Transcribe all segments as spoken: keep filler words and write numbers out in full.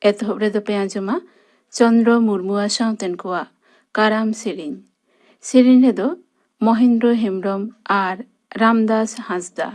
ᱮᱛᱚᱦᱚᱵ ᱨᱮᱫᱚ ᱯᱮ ᱟᱸᱡᱚᱢᱟ ᱪᱚᱱᱫᱨᱚ ᱢᱩᱨᱢᱩᱣᱟᱜ ᱥᱟᱶᱛᱮᱱ ᱠᱚᱣᱟᱜ ᱠᱟᱨᱟᱢ ᱥᱮᱨᱮᱧ᱾ ᱥᱮᱨᱮᱧ ᱨᱮᱫᱚ ᱢᱚᱦᱮᱱᱫᱨᱚ ᱦᱮᱢᱵᱨᱚᱢ ᱟᱨ ᱨᱟᱢᱫᱟᱥ ᱦᱟᱸᱥᱫᱟ᱾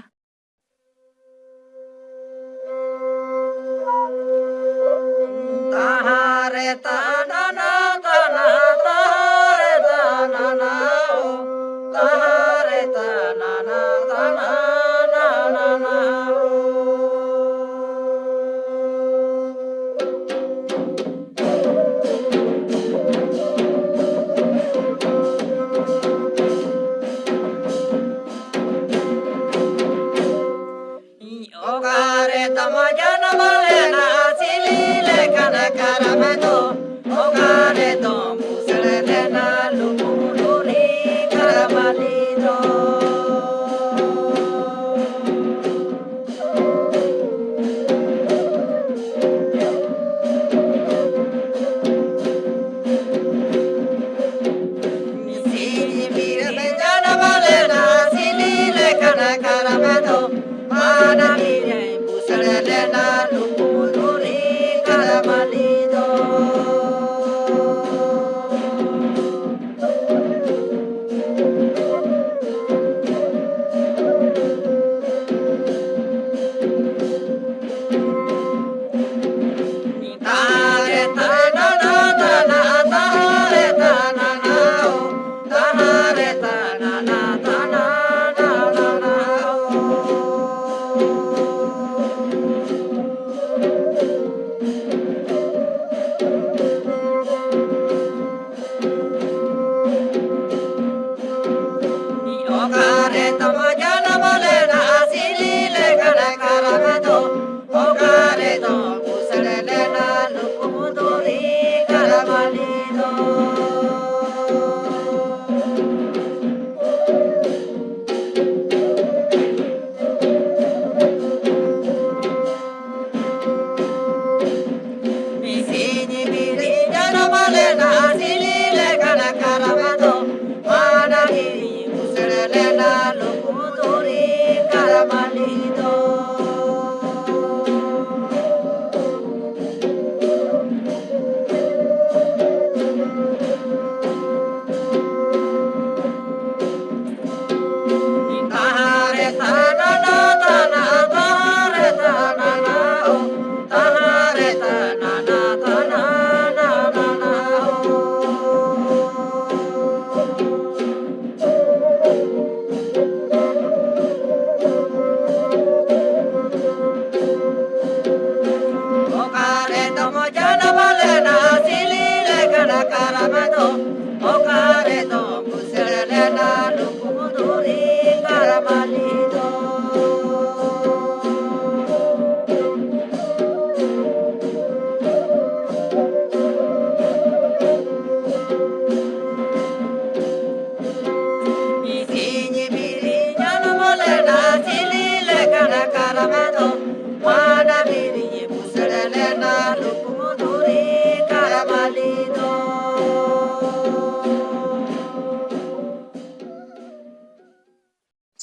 ᱚᱠᱟᱨᱮ ᱛᱟᱢ ᱡᱟᱱᱟᱢ ᱞᱮᱱᱟ ᱥᱤᱞᱤ ᱞᱮᱠᱟᱱ ᱠᱟᱨᱟᱢ ᱫᱚ? ᱚᱠᱟᱨᱮ ᱫᱚᱢ ᱵᱩᱥᱟᱹᱲ ᱞᱮᱱᱟ ᱞᱩᱜᱩ ᱵᱩᱨᱩ ᱨᱮ ᱠᱟᱨᱟᱢᱟᱞᱤ ᱫᱚ?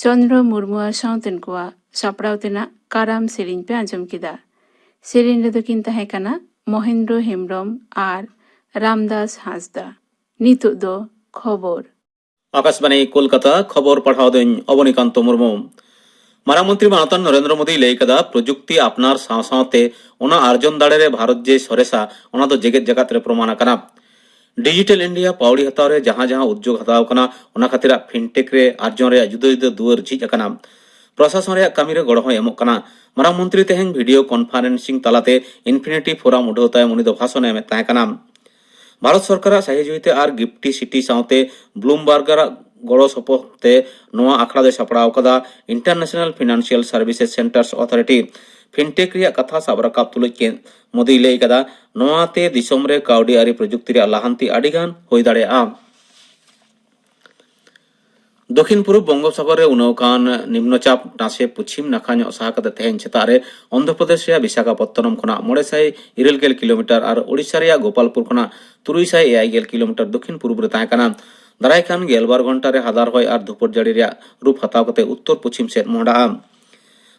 ᱪᱚᱱᱫᱨᱚ ᱢᱩᱨᱢᱩ ᱟᱨ ᱥᱟᱶᱛᱮᱱ ᱠᱚᱣᱟᱜ ᱥᱟᱯᱲᱟᱣ ᱛᱮᱱᱟᱜ ᱠᱟᱨᱟᱢ ᱥᱮᱨᱮᱧ ᱯᱮ ᱟᱸᱡᱚᱢ ᱠᱮᱫᱟ᱾ ᱥᱮᱨᱮᱧ ᱨᱮᱫᱚ ᱠᱤᱱ ᱛᱟᱦᱮᱸ ᱠᱟᱱᱟ ᱢᱚᱦᱮᱱᱫᱨᱚ ᱦᱮᱢᱵᱨᱚᱢ ᱟᱨ ᱨᱟᱢᱫᱟᱥ ᱦᱟᱸᱥᱫᱟ᱾ ᱱᱤᱛᱚᱜ ᱫᱚ ᱠᱷᱚᱵᱚᱨ᱾ ᱟᱠᱟᱥᱵᱟᱬᱤ ᱠᱳᱞᱠᱟᱛᱟ, ᱠᱷᱚᱵᱚᱨ ᱯᱟᱲᱦᱟᱣ ᱫᱚᱧ ᱚᱵᱚᱱᱤᱠᱟᱱᱛᱚ ᱢᱩᱨᱢᱩ᱾ ᱢᱟᱨᱟᱝ ᱢᱚᱱᱛᱨᱤ ᱢᱟᱱᱚᱛᱟᱱ ᱱᱚᱨᱮᱱᱫᱨᱚ ᱢᱳᱫᱤᱭ ᱞᱟᱹᱭ ᱠᱟᱫᱟ, ᱯᱨᱚᱡᱩᱠᱛᱤ ᱟᱯᱱᱟᱨ ᱥᱟᱶ ᱥᱟᱶᱛᱮ ᱚᱱᱟ ᱟᱨᱡᱚᱱ ᱫᱟᱲᱮ ᱨᱮ ᱵᱷᱟᱨᱚᱛ ᱡᱮ ᱥᱚᱨᱮᱥᱟ, ᱚᱱᱟ ᱫᱚ ᱡᱮᱜᱮᱛ ᱡᱟᱠᱟᱛ ᱨᱮ ᱯᱨᱚᱢᱟᱱ ᱟᱠᱟᱱᱟ᱾ ᱰᱤᱡᱤᱴᱟᱞ ᱤᱱᱰᱤᱭᱟ ᱯᱟᱹᱣᱲᱤ ᱦᱟᱛᱟᱣ ᱨᱮ ᱡᱟᱦᱟᱸ ᱡᱟᱦᱟᱸ ᱩᱫᱽᱡᱳᱜᱽ ᱦᱟᱛᱟᱣ ᱠᱟᱱᱟ, ᱚᱱᱟ ᱠᱷᱟᱹᱛᱤᱨᱟᱜ ᱯᱷᱤᱱᱴᱮᱠ ᱨᱮ ᱟᱨᱡᱚᱱ ᱨᱮᱭᱟᱜ ᱡᱩᱫᱟᱹ ᱡᱩᱫᱟᱹ ᱫᱩᱣᱟᱹᱨ ᱡᱷᱤᱡ ᱟᱠᱟᱱᱟ᱾ ᱯᱨᱚᱥᱟᱥᱚᱱ ᱨᱮᱭᱟᱜ ᱠᱟᱹᱢᱤ ᱨᱮ ᱜᱚᱲᱚ ᱦᱚᱸᱭ ᱮᱢᱚᱜ ᱠᱟᱱᱟ᱾ ᱢᱟᱨᱟᱝ ᱢᱚᱱᱛᱨᱤ ᱛᱮᱦᱮᱧ ᱵᱷᱤᱰᱤᱭᱳ ᱠᱚᱱᱯᱷᱟᱨᱮᱱᱥᱤᱝ ᱛᱟᱞᱟᱛᱮ ᱤᱱᱯᱷᱤᱱᱤᱴᱤ ᱯᱷᱳᱨᱟᱢ ᱩᱰᱷᱟᱹᱣ ᱛᱟᱭᱚᱢ ᱩᱱᱤ ᱫᱚ ᱵᱷᱟᱥᱚᱱ ᱮ ᱮᱢᱮᱫ ᱛᱟᱦᱮᱸ ᱠᱟᱱᱟ᱾ ᱵᱷᱟᱨᱚᱛ ᱥᱚᱨᱠᱟᱨᱟᱜ ᱥᱟᱹᱦᱤᱡᱩᱦᱤ ᱛᱮ ᱟᱨ ᱜᱤᱯᱴᱤ ᱥᱤᱴᱤ ᱥᱟᱶᱛᱮ ᱵᱞᱩᱢᱵᱟᱨᱜᱟᱨᱟᱜ ᱜᱚᱲᱚ ᱥᱚᱯᱚᱦᱚᱫ ᱛᱮ ᱱᱚᱣᱟ ᱟᱠᱷᱲᱟ ᱫᱚᱭ ᱥᱟᱯᱲᱟᱣ ᱟᱠᱟᱫᱟ International Financial Services Centres Authority᱾ ᱯᱷᱤᱱᱴᱮᱠ ᱨᱮᱭᱟᱜ ᱠᱟᱛᱷᱟ ᱥᱟᱵ ᱨᱟᱠᱟᱵ ᱛᱩᱞᱩᱡ ᱠᱮ ᱢᱳᱫᱤᱭ ᱞᱟᱹᱭ ᱠᱟᱫᱟ, ᱱᱚᱣᱟᱛᱮ ᱫᱤᱥᱚᱢ ᱨᱮ ᱠᱟᱹᱣᱰᱤ ᱟᱹᱨᱤ ᱯᱨᱚᱡᱩᱠᱛᱤ ᱨᱮᱭᱟᱜ ᱞᱟᱦᱟᱱᱛᱤ ᱟᱹᱰᱤ ᱜᱟᱱ ᱦᱩᱭ ᱫᱟᱲᱮᱭᱟᱜᱼᱟ᱾ ᱫᱚᱠᱷᱤᱱ ᱯᱩᱨᱩᱵ ᱵᱚᱝᱜᱳᱯᱥᱟᱜᱚᱨ ᱨᱮ ᱩᱱᱟᱹᱣ ᱠᱟᱱ ᱱᱤᱢᱱᱚᱪᱟᱯ ᱱᱟᱥᱮ ᱯᱚᱪᱷᱤᱢ ᱱᱟᱠᱷᱟ ᱧᱚᱜ ᱥᱟᱦᱟ ᱠᱟᱛᱮ ᱛᱮᱦᱮᱧ ᱥᱮᱛᱟᱜ ᱨᱮ ᱚᱱᱫᱷᱨᱚ ᱯᱨᱚᱫᱮᱥ ᱨᱮᱭᱟᱜ ᱵᱤᱥᱟᱠᱷᱟᱯᱚᱛᱛᱚᱱᱚᱢ ᱠᱷᱚᱱᱟᱜ ᱢᱚᱬᱮ ᱥᱟᱭ ᱤᱨᱟᱹᱞ ᱜᱮᱞ ᱠᱤᱞᱳᱢᱤᱴᱟᱨ ᱟᱨ ᱳᱰᱤᱥᱟ ᱨᱮᱭᱟᱜ ᱜᱳᱯᱟᱞᱯᱩᱨ ᱠᱷᱚᱱᱟᱜ ᱛᱩᱨᱩᱭ ᱥᱟᱭ ᱮᱭᱟᱭ ᱜᱮᱞ ᱠᱤᱞᱳᱢᱤᱴᱟᱨ ᱫᱚᱠᱷᱤᱱ ᱯᱩᱨᱩᱵ ᱨᱮ ᱛᱟᱦᱮᱸ ᱠᱟᱱᱟ᱾ ᱫᱟᱨᱟᱭ ᱠᱟᱱ ᱜᱮᱞᱵᱟᱨ ᱜᱷᱚᱱᱴᱟ ᱨᱮ ᱦᱟᱫᱟᱨ ᱦᱚᱭ ᱟᱨ ᱫᱷᱩᱯᱩᱨ ᱡᱟᱹᱲᱤ ᱨᱮᱭᱟᱜ ᱨᱩᱯ ᱦᱟᱛᱟᱣ ᱠᱟᱛᱮ ᱩᱛᱛᱚᱨ ᱯᱚᱪᱷᱤᱢ ᱥᱮᱫ ᱢᱚᱦᱰᱟᱜᱼᱟ᱾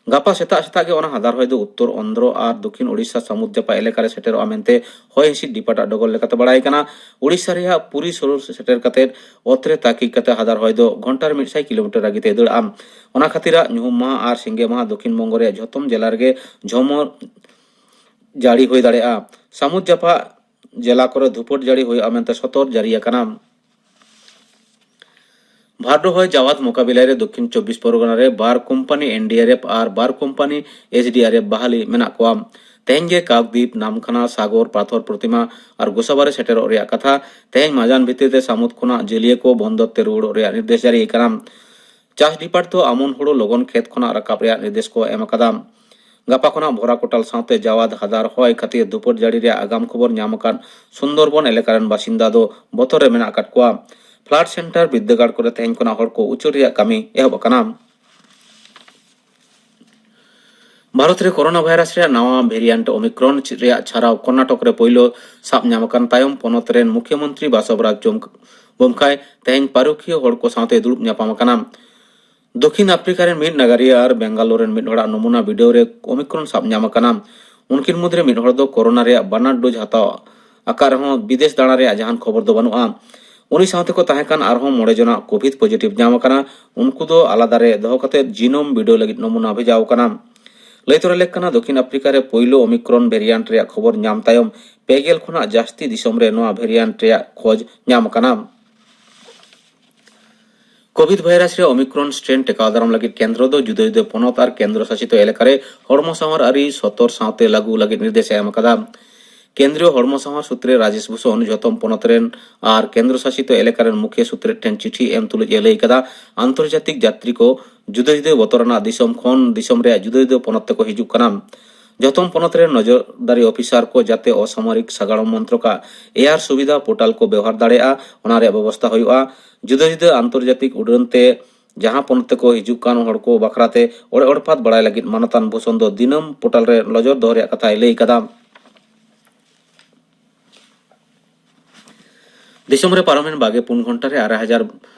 ᱜᱟᱯᱟ ᱥᱮᱛᱟᱜ ᱥᱮᱛᱟᱜ ᱜᱮ ᱚᱱᱟ ᱦᱟᱫᱟᱨ ᱦᱚᱭ ᱫᱚ ᱩᱛᱛᱚᱨ ᱚᱱᱫᱷᱨᱚ ᱟᱨ ᱫᱚᱠᱷᱤᱱ ᱳᱰᱤᱥᱟ ᱥᱟᱹᱢᱩᱫ ᱡᱟᱯᱟᱜ ᱮᱞᱟᱠᱟ ᱨᱮ ᱥᱮᱴᱮᱨᱚᱜᱼᱟ ᱢᱮᱱᱛᱮ ᱦᱚᱭ ᱦᱤᱸᱥᱤᱫ ᱰᱤᱯᱟᱨᱴᱟᱜ ᱰᱚᱜᱚᱨ ᱞᱮᱠᱟᱛᱮ ᱵᱟᱲᱟᱭ ᱠᱟᱱᱟ᱾ ᱳᱰᱤᱥᱟ ᱨᱮᱭᱟᱜ ᱯᱩᱨᱤ ᱥᱩᱨ ᱥᱮᱴᱮᱨ ᱠᱟᱛᱮ ᱚᱛ ᱨᱮ ᱛᱟᱹᱠᱤᱡ ᱠᱟᱛᱮ ᱦᱟᱫᱟᱨ ᱦᱚᱭ ᱫᱚ ᱜᱷᱚᱱᱴᱟ ᱨᱮ ᱢᱤᱫ ᱥᱟᱭ ᱠᱤᱞᱳᱢᱤᱴᱟᱨ ᱨᱟᱹᱜᱤ ᱛᱮ ᱫᱟᱹᱲᱟᱜᱼᱟ᱾ ᱚᱱᱟ ᱠᱷᱟᱹᱛᱤᱨᱟᱜ ᱧᱩᱦᱩᱢ ᱢᱟᱦᱟ ᱟᱨ ᱥᱤᱸᱜᱮ ᱢᱟᱦᱟ ᱫᱚᱠᱷᱤᱱ ᱵᱚᱝᱜᱚ ᱨᱮᱭᱟᱜ ᱡᱷᱚᱛᱚᱢ ᱡᱮᱞᱟ ᱨᱮᱜᱮ ᱡᱷᱚᱢᱚᱨ ᱡᱟᱹᱲᱤ ᱦᱩᱭ ᱫᱟᱲᱮᱭᱟᱜᱼᱟ᱾ ᱥᱟᱹᱢᱩᱫ ᱡᱟᱯᱟᱜ ᱡᱮᱞᱟ ᱠᱚᱨᱮ ᱫᱷᱩᱯᱩᱴ ᱡᱟᱹᱲᱤ ᱦᱩᱭᱩᱜᱼᱟ ᱢᱮᱱᱛᱮ ᱥᱚᱛᱚᱨ ᱡᱟᱹᱨᱤ ᱟᱠᱟᱱᱟ᱾ ᱵᱷᱟᱨᱰᱳ ᱦᱚᱭ ᱡᱟᱣᱟᱫ ᱢᱳᱠᱟᱵᱤᱞᱟ ᱨᱮ ᱫᱚᱠᱠᱷᱤᱱ ᱪᱚᱵᱵᱤᱥ ᱯᱚᱨᱜᱚᱱᱟ ᱨᱮ ᱵᱟᱨ ᱠᱳᱢᱯᱟᱱᱤ ᱮᱱᱰᱤᱟᱨᱮᱯᱷ ᱟᱨ ᱵᱟᱨ ᱠᱳᱢᱯᱟᱱᱤ ᱮᱥᱰᱤᱟᱨᱮᱯᱷ ᱵᱟᱦᱟᱞᱤ ᱢᱮᱱᱟᱜ ᱠᱚᱣᱟ᱾ ᱛᱮᱦᱮᱧ ᱜᱮ ᱠᱟᱠᱫᱤᱯ, ᱱᱟᱢᱠᱷᱟᱱᱟ, ᱥᱟᱜᱚᱨ, ᱯᱟᱛᱷᱚᱨ ᱯᱨᱚᱛᱤᱢᱟ ᱟᱨ ᱜᱳᱥᱟᱵᱟ ᱨᱮ ᱥᱮᱴᱮᱨᱚᱜ ᱨᱮᱭᱟᱜ ᱠᱟᱛᱷᱟ᱾ ᱛᱮᱦᱮᱧ ᱢᱟᱡᱟᱱ ᱵᱷᱤᱛᱤᱨ ᱛᱮ ᱥᱟᱹᱢᱩᱫ ᱠᱷᱚᱱᱟᱜ ᱡᱟᱹᱞᱤᱭᱟᱹ ᱠᱚ ᱵᱚᱱᱫᱚᱨ ᱛᱮ ᱨᱩᱣᱟᱹᱲᱚᱜ ᱨᱮᱭᱟᱜ ᱱᱤᱨᱫᱮᱥ ᱡᱟᱹᱨᱤ ᱟᱠᱟᱱᱟ᱾ ᱪᱟᱥ ᱰᱤᱯᱟᱨᱴ ᱫᱚ ᱟᱢᱚᱱ ᱦᱳᱲᱳ ᱞᱚᱜᱚᱱ ᱠᱷᱮᱛ ᱠᱷᱚᱱᱟᱜ ᱨᱟᱠᱟᱵ ᱨᱮᱭᱟᱜ ᱱᱤᱨᱫᱮᱥ ᱠᱚ ᱮᱢ ᱟᱠᱟᱫᱟ᱾ ᱜᱟᱯᱟ ᱠᱷᱚᱱᱟᱜ ᱵᱷᱚᱨᱟ ᱠᱳᱴᱟᱞ ᱥᱟᱶᱛᱮ ᱡᱟᱣᱟᱫ ᱦᱟᱫᱟᱨ ᱦᱚᱭ ᱠᱷᱟᱹᱛᱤᱨ ᱫᱷᱩᱯᱩᱨ ᱡᱟᱹᱲᱤ ᱨᱮᱭᱟᱜ ᱟᱜᱟᱢ ᱠᱷᱚᱵᱚᱨ ᱧᱟᱢ ᱟᱠᱟᱫ ᱥᱩᱱᱫᱚᱨᱵᱚᱱ ᱮᱞᱟᱠᱟ ᱨᱮᱱ ᱵᱟᱥᱤᱱᱫᱟ ᱫᱚ ᱵᱚᱛᱚᱨ ᱨᱮ ᱢᱮᱱᱟᱜ ᱟᱠᱟᱫ ᱠᱚᱣᱟ᱾ ᱯᱷᱞᱟᱰ ᱥᱮᱱᱴᱟᱨ ᱵᱤᱨᱫᱟᱹᱜᱟᱲ ᱠᱚᱨᱮ ᱛᱮᱦᱮᱧ ᱠᱷᱚᱱᱟᱜ ᱦᱚᱲ ᱠᱚ ᱩᱪᱟᱹᱲ ᱨᱮᱭᱟᱜ ᱠᱟᱹᱢᱤ ᱮᱦᱚᱵ ᱟᱠᱟᱱᱟ᱾ ᱵᱷᱟᱨᱚᱛ ᱨᱮ ᱠᱳᱨᱳᱱᱟ ᱵᱷᱟᱭᱨᱟᱥ ᱨᱮᱭᱟᱜ ᱱᱟᱣᱟ ᱵᱷᱮᱨᱤᱭᱟᱱᱴ ᱳᱢᱤᱠᱨᱚᱱ ᱨᱮᱭᱟᱜ ᱪᱷᱟᱨᱟᱣ ᱠᱚᱨᱱᱟᱴᱚᱠ ᱨᱮ ᱯᱳᱭᱞᱳ ᱥᱟᱵ ᱧᱟᱢ ᱟᱠᱟᱱ ᱛᱟᱭᱚᱢ ᱯᱚᱱᱚᱛ ᱨᱮᱱ ᱢᱩᱠᱷᱭᱚᱢᱚᱱᱛᱨᱤ ᱵᱟᱥᱚᱵᱨᱟᱡᱽ ᱡᱚᱢ-, ᱵᱚᱢᱠᱟᱭ ᱛᱮᱦᱮᱧ ᱯᱟᱹᱨᱩᱠᱷᱤᱭᱟᱹ ᱦᱚᱲ ᱠᱚ ᱥᱟᱶᱛᱮ ᱫᱩᱲᱩᱵ ᱧᱟᱯᱟᱢ ᱟᱠᱟᱱᱟ᱾ ᱫᱚᱠᱷᱤᱱ ᱟᱯᱷᱨᱤᱠᱟ ᱨᱮᱱ ᱢᱤᱫ ᱱᱟᱜᱟᱨᱤᱭᱟᱹ ᱟᱨ ᱵᱮᱝᱜᱟᱞᱳᱨ ᱨᱮᱱ ᱢᱤᱫ ᱦᱚᱲᱟᱜ ᱱᱚᱢᱩᱱᱟ ᱵᱤᱰᱟᱹᱣ ᱨᱮ ᱳᱢᱤᱠᱨᱚᱱ ᱥᱟᱵ ᱧᱟᱢ ᱟᱠᱟᱱᱟ᱾ ᱩᱱᱠᱤᱱ ᱢᱩᱫᱽᱨᱮ ᱢᱤᱫ ᱦᱚᱲ ᱫᱚ ᱠᱳᱨᱳᱱᱟ ᱨᱮᱭᱟᱜ ᱵᱟᱱᱟᱨ ᱰᱳᱡᱽ ᱦᱟᱛᱟᱣ ᱟᱠᱟᱫ ᱨᱮᱦᱚᱸ ᱵᱤᱫᱮᱥ ᱫᱟᱬᱟ ᱨᱮᱭᱟᱜ ᱡᱟᱦᱟᱱ ᱠᱷᱚᱵᱚᱨ ᱫᱚ ᱵᱟᱹᱱᱩᱜᱼᱟ᱾ ᱩᱱᱤ ᱥᱟᱶᱛᱮ ᱠᱚ ᱛᱟᱦᱮᱸ ᱠᱟᱱ ᱟᱨᱦᱚᱸ ᱢᱚᱬᱮ ᱡᱚᱱᱟᱜ ᱠᱳᱵᱷᱤᱰ ᱯᱚᱡᱤᱴᱤᱵᱷ ᱧᱟᱢ ᱟᱠᱟᱱᱟ᱾ ᱩᱱᱠᱩ ᱫᱚ ᱟᱞᱟᱫᱟ ᱨᱮ ᱫᱚᱦᱚ ᱠᱟᱛᱮ ᱡᱤᱱᱳᱢ ᱵᱤᱰᱟᱹᱣ ᱞᱟᱹᱜᱤᱫ ᱱᱚᱢᱩᱱᱟ ᱵᱷᱮᱡᱟ ᱟᱠᱟᱱᱟ᱾ ᱞᱟᱹᱭ ᱛᱚᱨᱟ ᱞᱮᱠ ᱠᱟᱱᱟ, ᱫᱚᱠᱷᱤᱱ ᱟᱯᱷᱨᱤᱠᱟ ᱨᱮ ᱯᱳᱭᱞᱳ ᱳᱢᱤᱠᱨᱚᱱ ᱵᱷᱮᱨᱤᱭᱟᱱᱴ ᱨᱮᱭᱟᱜ ᱠᱷᱚᱵᱚᱨ ᱧᱟᱢ ᱛᱟᱭᱚᱢ ᱯᱮ ᱜᱮᱞ ᱠᱷᱚᱱᱟᱜ ᱡᱟᱹᱥᱛᱤ ᱫᱤᱥᱚᱢ ᱨᱮ ᱱᱚᱣᱟ ᱵᱷᱮᱨᱤᱭᱟᱱᱴ ᱨᱮᱭᱟᱜ ᱠᱷᱚᱡᱽ ᱧᱟᱢ ᱟᱠᱟᱱᱟ᱾ ᱠᱳᱵᱷᱤᱰ ᱵᱷᱟᱭᱨᱟᱥ ᱨᱮ ᱳᱢᱤᱠᱨᱚᱱ ᱥᱴᱨᱮᱱ ᱴᱮᱠᱟᱣ ᱫᱟᱨᱟᱢ ᱞᱟᱹᱜᱤᱫ ᱠᱮᱱᱫᱨᱚ ᱫᱚ ᱡᱩᱫᱟᱹ ᱡᱩᱫᱟᱹ ᱯᱚᱱᱚᱛ ᱟᱨ ᱠᱮᱱᱫᱨᱚ ᱥᱟᱥᱤᱛ ᱮᱞᱟᱠᱟ ᱨᱮ ᱦᱚᱲᱢᱚ ᱥᱟᱶᱟᱨ ᱟᱹᱨᱤ ᱥᱚᱛᱚᱨ ᱥᱟᱶᱛᱮ ᱞᱟᱹᱜᱩ ᱞᱟᱹᱜᱤᱫ ᱱᱤᱨᱫᱮᱥ ᱮ ᱮᱢ ᱟᱠᱟᱫᱟ᱾ ᱠᱮᱱᱫᱨᱤᱭᱚ ᱦᱚᱲᱢᱚ ᱥᱟᱶᱟᱨ ᱥᱩᱛᱨᱮ ᱨᱟᱡᱮᱥ ᱵᱷᱩᱥᱚᱱ ᱡᱷᱚᱛᱚᱢ ᱯᱚᱱᱚᱛ ᱨᱮᱱ ᱟᱨ ᱠᱮᱱᱫᱨᱚ ᱥᱟᱥᱤᱛ ᱮᱞᱟᱠᱟ ᱨᱮᱱ ᱢᱩᱠᱷᱤᱭᱟᱹ ᱥᱩᱛᱨᱮᱫ ᱴᱷᱮᱱ ᱪᱤᱴᱷᱤ ᱮᱢ ᱛᱩᱞᱩᱡ ᱮ ᱞᱟᱹᱭ ᱟᱠᱟᱫᱟ, ᱟᱱᱛᱚᱨᱡᱟᱛᱤᱠ ᱡᱟᱛᱨᱤ ᱠᱚ ᱡᱩᱫᱟᱹ ᱡᱩᱫᱟᱹ ᱵᱚᱛᱚᱨ ᱟᱱᱟᱜ ᱫᱤᱥᱚᱢ ᱠᱷᱚᱱ ᱫᱤᱥᱚᱢ ᱨᱮᱭᱟᱜ ᱡᱩᱫᱟᱹ ᱡᱩᱫᱟᱹ ᱯᱚᱱᱚᱛ ᱛᱮᱠᱚ ᱦᱤᱡᱩᱜ ᱠᱟᱱᱟ᱾ ᱡᱷᱚᱛᱚᱢ ᱯᱚᱱᱚᱛ ᱨᱮᱱ ᱱᱚᱡᱚᱨᱫᱟᱨᱤ ᱚᱯᱷᱤᱥᱟᱨ ᱠᱚ ᱡᱟᱛᱮ ᱚᱥᱟᱢᱚᱨᱤᱠ ᱥᱟᱜᱟᱲᱚᱢ ᱢᱚᱱᱛᱨᱚᱠᱟᱜ ᱮᱭᱟᱨ ᱥᱩᱵᱤᱫᱷᱟ ᱯᱳᱨᱴᱟᱞ ᱠᱚ ᱵᱮᱣᱦᱟᱨ ᱫᱟᱲᱮᱭᱟᱜᱼᱟ, ᱚᱱᱟ ᱨᱮᱭᱟᱜ ᱵᱮᱵᱚᱥᱛᱷᱟ ᱦᱩᱭᱩᱜᱼᱟ᱾ ᱡᱩᱫᱟᱹ ᱡᱩᱫᱟᱹ ᱟᱱᱛᱚᱨᱡᱟᱛᱤᱠ ᱩᱰᱟᱹᱱ ᱛᱮ ᱡᱟᱦᱟᱸ ᱯᱚᱱᱚᱛ ᱛᱮᱠᱚ ᱦᱤᱡᱩᱜ ᱠᱟᱱ ᱦᱚᱲ ᱠᱚ ᱵᱟᱠᱷᱨᱟ ᱛᱮ ᱚᱲᱮ ᱚᱲᱯᱟᱛ ᱵᱟᱲᱟᱭ ᱞᱟᱹᱜᱤᱫ ᱢᱟᱱᱚᱛᱟᱱ ᱵᱷᱩᱥᱚᱱ ᱫᱚ ᱫᱤᱱᱟᱹᱢ ᱯᱳᱨᱴᱟᱞ ᱨᱮ ᱱᱚᱡᱚᱨ ᱫᱚᱦᱚ ᱨᱮᱭᱟᱜ ᱠᱟᱛᱷᱟᱭ ᱞᱟᱹᱭ ᱟᱠᱟᱫᱟ᱾ ᱫᱤᱥᱚᱢ ᱨᱮ ᱯᱟᱨᱚᱢᱮᱱ ᱵᱟᱜᱮ ᱯᱩᱱ ᱜᱷᱚᱱᱴᱟ ᱨᱮ ᱟᱨᱮ ᱦᱟᱡᱟᱨ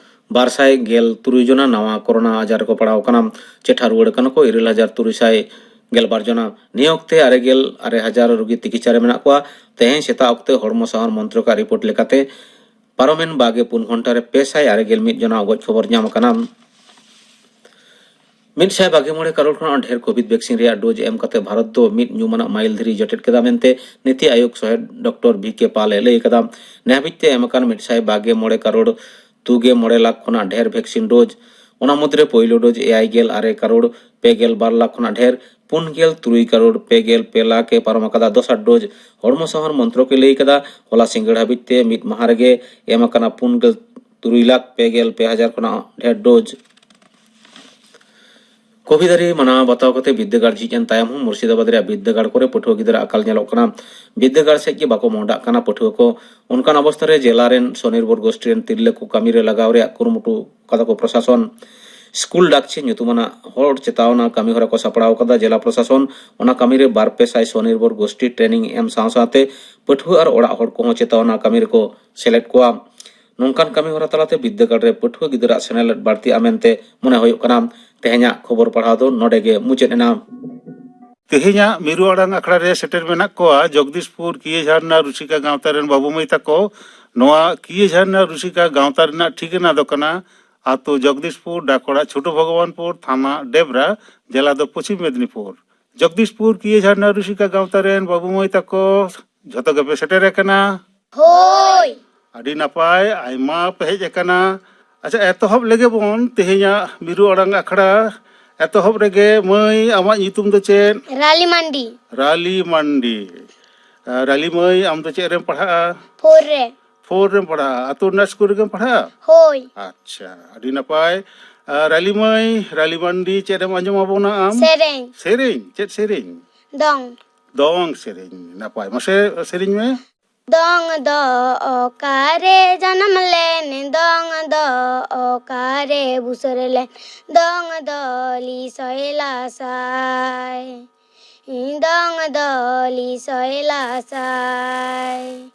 ᱵᱟᱨ ᱥᱟᱭ ᱜᱮᱞ ᱛᱩᱨᱩᱭ ᱡᱚᱱᱟ ᱱᱟᱣᱟ ᱠᱳᱨᱳᱱᱟ ᱟᱡᱟᱨ ᱨᱮᱠᱚ ᱯᱟᱲᱟᱣ ᱟᱠᱟᱱᱟ᱾ ᱪᱮᱴᱷᱟ ᱨᱩᱣᱟᱹᱲ ᱟᱠᱟᱱᱟ ᱠᱚ ᱤᱨᱟᱹᱞ ᱦᱟᱡᱟᱨ ᱛᱩᱨᱩᱭ ᱥᱟᱭ ᱜᱮᱞ ᱵᱟᱨ ᱡᱚᱱᱟ᱾ ᱱᱤᱭᱟᱹ ᱚᱠᱛᱮ ᱟᱨᱮ ᱜᱮᱞ ᱟᱨᱮ ᱦᱟᱡᱟᱨ ᱨᱩᱜᱤ ᱛᱤᱠᱤᱪᱷᱟ ᱨᱮ ᱢᱮᱱᱟᱜ ᱠᱚᱣᱟ᱾ ᱛᱮᱦᱮᱧ ᱥᱮᱛᱟᱜ ᱚᱠᱛᱮ ᱦᱚᱲᱢᱚ ᱥᱟᱶᱟᱨ ᱢᱚᱱᱛᱨᱚᱠᱟᱜ ᱨᱤᱯᱳᱨᱴ ᱞᱮᱠᱟᱛᱮ ᱯᱟᱨᱚᱢᱮᱱ ᱵᱟᱜᱮ ᱯᱩᱱ ᱜᱷᱚᱱᱴᱟ ᱨᱮ ᱯᱮ ᱥᱟᱭ ᱟᱨᱮ ᱜᱮᱞ ᱢᱤᱫ ᱡᱚᱱᱟ ᱜᱚᱡ ᱠᱷᱚᱵᱚᱨ ᱧᱟᱢ ᱟᱠᱟᱱᱟ᱾ ᱢᱤᱫ ᱥᱟᱭ ᱵᱟᱜᱮ ᱢᱚᱬᱮ ᱠᱟᱨᱳᱲ ᱠᱷᱚᱱᱟᱜ ᱰᱷᱮᱨ ᱠᱳᱵᱷᱤᱰ ᱵᱷᱮᱠᱥᱤᱱ ᱨᱮᱭᱟᱜ ᱰᱳᱡᱽ ᱮᱢ ᱠᱟᱛᱮ ᱵᱷᱟᱨᱚᱛ ᱫᱚ ᱢᱤᱫ ᱧᱩᱢᱟᱱᱟᱜ ᱢᱟᱭᱤᱞ ᱫᱷᱤᱨᱤ ᱡᱚᱴᱮᱫ ᱠᱮᱫᱟ ᱢᱮᱱᱛᱮ ᱱᱤᱛᱤ ᱟᱭᱳᱜᱽ ᱥᱚᱦᱮᱫ ᱰᱚᱠᱴᱚᱨ ᱵᱷᱤ ᱠᱮ ᱯᱟᱞ ᱮ ᱞᱟᱹᱭ ᱟᱠᱟᱫᱟ᱾ ᱱᱮ ᱦᱟᱹᱵᱤᱡ ᱛᱮ ᱮᱢ ᱟᱠᱟᱱ ᱢᱤᱫ ᱥᱟᱭ ᱵᱟᱜᱮ ᱢᱚᱬᱮ ᱠᱟᱨᱳᱲ ᱛᱩᱜᱮ ᱢᱚᱬᱮ ᱞᱟᱠᱷ ᱠᱷᱚᱱᱟᱜ ᱰᱷᱮᱨ ᱵᱷᱮᱠᱥᱤᱱ ᱰᱳᱡᱽ, ᱚᱱᱟ ᱢᱩᱫᱽᱨᱮ ᱯᱳᱭᱞᱳ ᱰᱳᱡᱽ ᱮᱭᱟᱭ ᱜᱮᱞ ᱟᱨᱮ ᱠᱟᱨᱳᱲ ᱯᱮ ᱜᱮᱞ ᱵᱟᱨ ᱞᱟᱠᱷ ᱠᱷᱚᱱᱟᱜ ᱰᱷᱮᱨ, ᱯᱩᱱ ᱜᱮᱞ ᱛᱩᱨᱩᱭ ᱠᱟᱨᱳᱲ ᱯᱮ ᱜᱮᱞ ᱯᱮ ᱞᱟᱠᱷ ᱮ ᱯᱟᱨᱚᱢ ᱟᱠᱟᱫᱟ ᱫᱚᱥᱟᱨ ᱰᱳᱡᱽ᱾ ᱦᱚᱲᱢᱚ ᱥᱟᱶᱟᱨ ᱢᱚᱱᱛᱨᱚᱠ ᱮ ᱞᱟᱹᱭ ᱟᱠᱟᱫᱟ, ᱦᱚᱞᱟ ᱥᱤᱸᱜᱟᱹᱲ ᱦᱟᱹᱵᱤᱡ ᱛᱮ ᱢᱤᱫ ᱢᱟᱦᱟ ᱨᱮᱜᱮ ᱮᱢ ᱟᱠᱟᱱᱟ ᱯᱩᱱ ᱜᱮᱞ ᱛᱩᱨᱩᱭ ᱞᱟᱠᱷ ᱯᱮ ᱜᱮᱞ ᱯᱮ ᱦᱟᱡᱟᱨ ᱠᱷᱚᱱᱟᱜ ᱰᱷᱮᱨ ᱰᱳᱡᱽ᱾ ᱠᱳᱵᱷᱤᱰ ᱟᱹᱨᱤ ᱢᱟᱱᱟᱣ ᱵᱟᱛᱟᱣ ᱠᱟᱛᱮ ᱵᱤᱨᱫᱟᱹᱜᱟᱲ ᱡᱷᱤᱡ ᱮᱱ ᱛᱟᱭᱚᱢ ᱦᱚᱸ ᱢᱩᱨᱥᱤᱫᱟᱵᱟᱫᱽ ᱨᱮᱭᱟᱜ ᱵᱤᱨᱫᱟᱹᱜᱟᱲ ᱠᱚᱨᱮ ᱯᱟᱹᱴᱷᱩᱣᱟᱹ ᱜᱤᱫᱽᱨᱟᱹ ᱟᱠᱟᱞ ᱧᱮᱞᱚᱜ ᱠᱟᱱᱟ᱾ ᱵᱤᱨᱫᱟᱹᱜᱟᱲ ᱥᱮᱫ ᱜᱮ ᱵᱟᱠᱚ ᱢᱚᱦᱰᱟᱜ ᱠᱟᱱᱟ ᱯᱟᱹᱴᱷᱩᱣᱟᱹ ᱠᱚ᱾ ᱚᱱᱠᱟᱱ ᱚᱵᱚᱥᱛᱟ ᱨᱮ ᱡᱮᱞᱟ ᱨᱮᱱ ᱥᱚᱱᱤᱨᱵᱷᱚᱨ ᱜᱳᱥᱴᱤ ᱨᱮᱱ ᱛᱤᱨᱞᱟᱹ ᱠᱚ ᱠᱟᱹᱢᱤ ᱨᱮ ᱞᱟᱜᱟᱣ ᱨᱮᱭᱟᱜ ᱠᱩᱨᱩᱢᱩᱴᱩ ᱠᱟᱫᱟ ᱠᱚ ᱯᱨᱚᱥᱟᱥᱚᱱ᱾ ᱥᱠᱩᱞ ᱰᱟᱠᱪᱷᱤ ᱧᱩᱛᱩᱢᱟᱱᱟᱜ ᱦᱚᱲ ᱪᱮᱛᱟᱣᱱᱟ ᱠᱟᱹᱢᱤ ᱦᱚᱨᱟ ᱠᱚ ᱥᱟᱯᱲᱟᱣ ᱠᱟᱫᱟ ᱡᱮᱞᱟ ᱯᱨᱚᱥᱟᱥᱚᱱ᱾ ᱚᱱᱟ ᱠᱟᱹᱢᱤ ᱨᱮ ᱵᱟᱨ ᱯᱮ ᱥᱟᱭ ᱥᱚᱱᱤᱨᱵᱷᱚᱨ ᱜᱳᱥᱴᱤ ᱴᱨᱮᱱᱤᱝ ᱮᱢ ᱥᱟᱶ ᱥᱟᱶᱛᱮ ᱯᱟᱹᱴᱷᱩᱣᱟᱹ ᱟᱨ ᱚᱲᱟᱜ ᱦᱚᱲ ᱠᱚᱦᱚᱸ ᱪᱮᱛᱟᱣᱱᱟ ᱠᱟᱹᱢᱤ ᱨᱮᱠᱚ ᱥᱮᱞᱮᱫ ᱠᱚᱣᱟ᱾ ᱱᱚᱝᱠᱟᱱ ᱠᱟᱹᱢᱤ ᱦᱚᱨᱟ ᱛᱟᱞᱟᱛᱮ ᱵᱤᱨᱫᱟᱹᱜᱟᱲ ᱨᱮ ᱯᱟᱹᱴᱷᱩᱣᱟᱹ ᱜᱤᱫᱽᱨᱟᱹ ᱟᱜ ᱥᱮᱱᱮᱞᱮᱫ ᱵᱟᱹᱲᱛᱤᱜᱼᱟ ᱢᱮᱱᱛᱮ ᱢᱚᱱᱮ ᱦᱩᱭᱩᱜ ᱠᱟᱱᱟ᱾ ᱛᱮᱦᱮᱧᱟᱜ ᱠᱷᱚᱵᱚᱨ ᱯᱟᱲᱦᱟᱣ ᱫᱚ ᱱᱚᱰᱮ ᱜᱮ ᱢᱩᱪᱟᱹᱫ ᱮᱱᱟ᱾ ᱛᱮᱦᱮᱧᱟᱜ ᱢᱤᱨᱩ ᱟᱲᱟᱝ ᱟᱠᱷᱲᱟ ᱨᱮ ᱥᱮᱴᱮᱨ ᱢᱮᱱᱟᱜ ᱠᱚᱣᱟ ᱡᱚᱜᱽᱫᱤᱥᱯᱩᱨ ᱠᱤᱭᱟᱹ ᱡᱷᱟᱨᱱᱟ ᱨᱩᱥᱤᱠᱟ ᱜᱟᱶᱛᱟ ᱨᱮᱱ ᱵᱟᱹᱵᱩ ᱢᱟᱹᱭ ᱛᱟᱠᱚ᱾ ᱱᱚᱣᱟ ᱠᱤᱭᱟᱹ ᱡᱷᱟᱨᱱᱟ ᱨᱩᱥᱤᱠᱟ ᱜᱟᱶᱛᱟ ᱨᱮᱱᱟᱜ ᱴᱷᱤᱠᱟᱹᱱᱟ ᱫᱚ ᱠᱟᱱᱟ ᱟᱛᱳ ᱡᱚᱜᱽᱫᱤᱥᱯᱩᱨ, ᱰᱟᱠᱚᱲᱟ ᱪᱷᱳᱴᱳ ᱵᱷᱚᱜᱚᱵᱟᱱᱯᱩᱨ, ᱛᱷᱟᱱᱟ ᱰᱮᱵᱽᱨᱟ, ᱡᱮᱞᱟ ᱫᱚ ᱯᱚᱪᱷᱤᱢ ᱢᱮᱫᱽᱱᱤᱯᱩᱨ᱾ ᱡᱚᱜᱽᱫᱤᱥᱯᱩᱨ ᱠᱤᱭᱟᱹ ᱡᱷᱟᱨᱱᱟ ᱨᱩᱥᱤᱠᱟ ᱜᱟᱶᱛᱟ ᱨᱮᱱ ᱵᱟᱹᱵᱩ ᱢᱟᱹᱭ ᱛᱟᱠᱚ ᱡᱷᱚᱛᱚ ᱜᱮᱯᱮ ᱥᱮᱴᱮᱨ ᱟᱠᱟᱱᱟ? ᱦᱳᱭ᱾ ᱟᱹᱰᱤ ᱱᱟᱯᱟᱭ, ᱟᱭᱢᱟ ᱯᱮ ᱦᱮᱡ ᱟᱠᱟᱱᱟ᱾ ᱟᱪᱪᱷᱟ, ᱮᱛᱚᱦᱚᱵ ᱞᱮᱜᱮ ᱵᱚᱱ ᱛᱮᱦᱮᱧᱟᱜ ᱢᱤᱨᱩ ᱟᱲᱟᱝ ᱟᱠᱷᱲᱟ᱾ ᱮᱛᱚᱦᱚᱵ ᱨᱮᱜᱮ ᱢᱟᱹᱭ, ᱟᱢᱟᱜ ᱧᱩᱛᱩᱢ ᱫᱚ ᱪᱮᱫ? ᱨᱟᱞᱤ ᱢᱟᱱᱰᱤ᱾ ᱨᱟᱞᱤ ᱢᱟᱱᱰᱤ᱾ ᱟᱨ ᱨᱟᱞᱤ ᱢᱟᱹᱭ, ᱟᱢ ᱫᱚ ᱪᱮᱫ ᱨᱮᱢ ᱯᱟᱲᱦᱟᱜᱼᱟ? ᱯᱷᱳᱨ ᱨᱮ᱾ ᱯᱷᱳᱨ ᱨᱮᱢ ᱯᱟᱲᱦᱟᱜᱼᱟ᱾ ᱟᱹᱛᱩ ᱨᱮᱱᱟᱜ ᱥᱠᱩᱞ ᱨᱮᱜᱮᱢ ᱯᱟᱲᱦᱟᱜᱼᱟ? ᱦᱳᱭ᱾ ᱟᱪᱪᱷᱟ, ᱟᱹᱰᱤ ᱱᱟᱯᱟᱭ᱾ ᱟᱨ ᱨᱟᱞᱤ ᱢᱟᱹᱭ, ᱨᱟᱞᱤ ᱢᱟᱱᱰᱤ, ᱪᱮᱫ ᱮᱢ ᱟᱸᱡᱚᱢ ᱟᱵᱚᱱᱟ ᱟᱢ? ᱥᱮᱨᱮᱧ᱾ ᱥᱮᱨᱮᱧ? ᱪᱮᱫ ᱥᱮᱨᱮᱧ? ᱫᱚᱝ᱾ ᱫᱚᱝ ᱥᱮᱨᱮᱧ᱾ ᱱᱟᱯᱟᱭ, ᱢᱟᱥᱮ ᱥᱮᱨᱮᱧ ᱢᱮ᱾ ᱫᱚᱝ ᱫᱚ ᱚᱠᱟᱨᱮ ᱡᱟᱱᱟᱢ ᱞᱮᱱ, ᱫᱚᱝ ᱫᱚ ᱚᱠᱟᱨᱮ ᱵᱩᱥᱟᱹᱨ ᱞᱮᱱ, ᱫᱚᱝ ᱫᱚ ᱞᱤᱥᱚᱭ ᱞᱟᱥᱟᱭ᱾ ᱫᱚᱝ ᱫᱚ ᱞᱤᱥᱚᱭ ᱞᱟᱥᱟᱭ᱾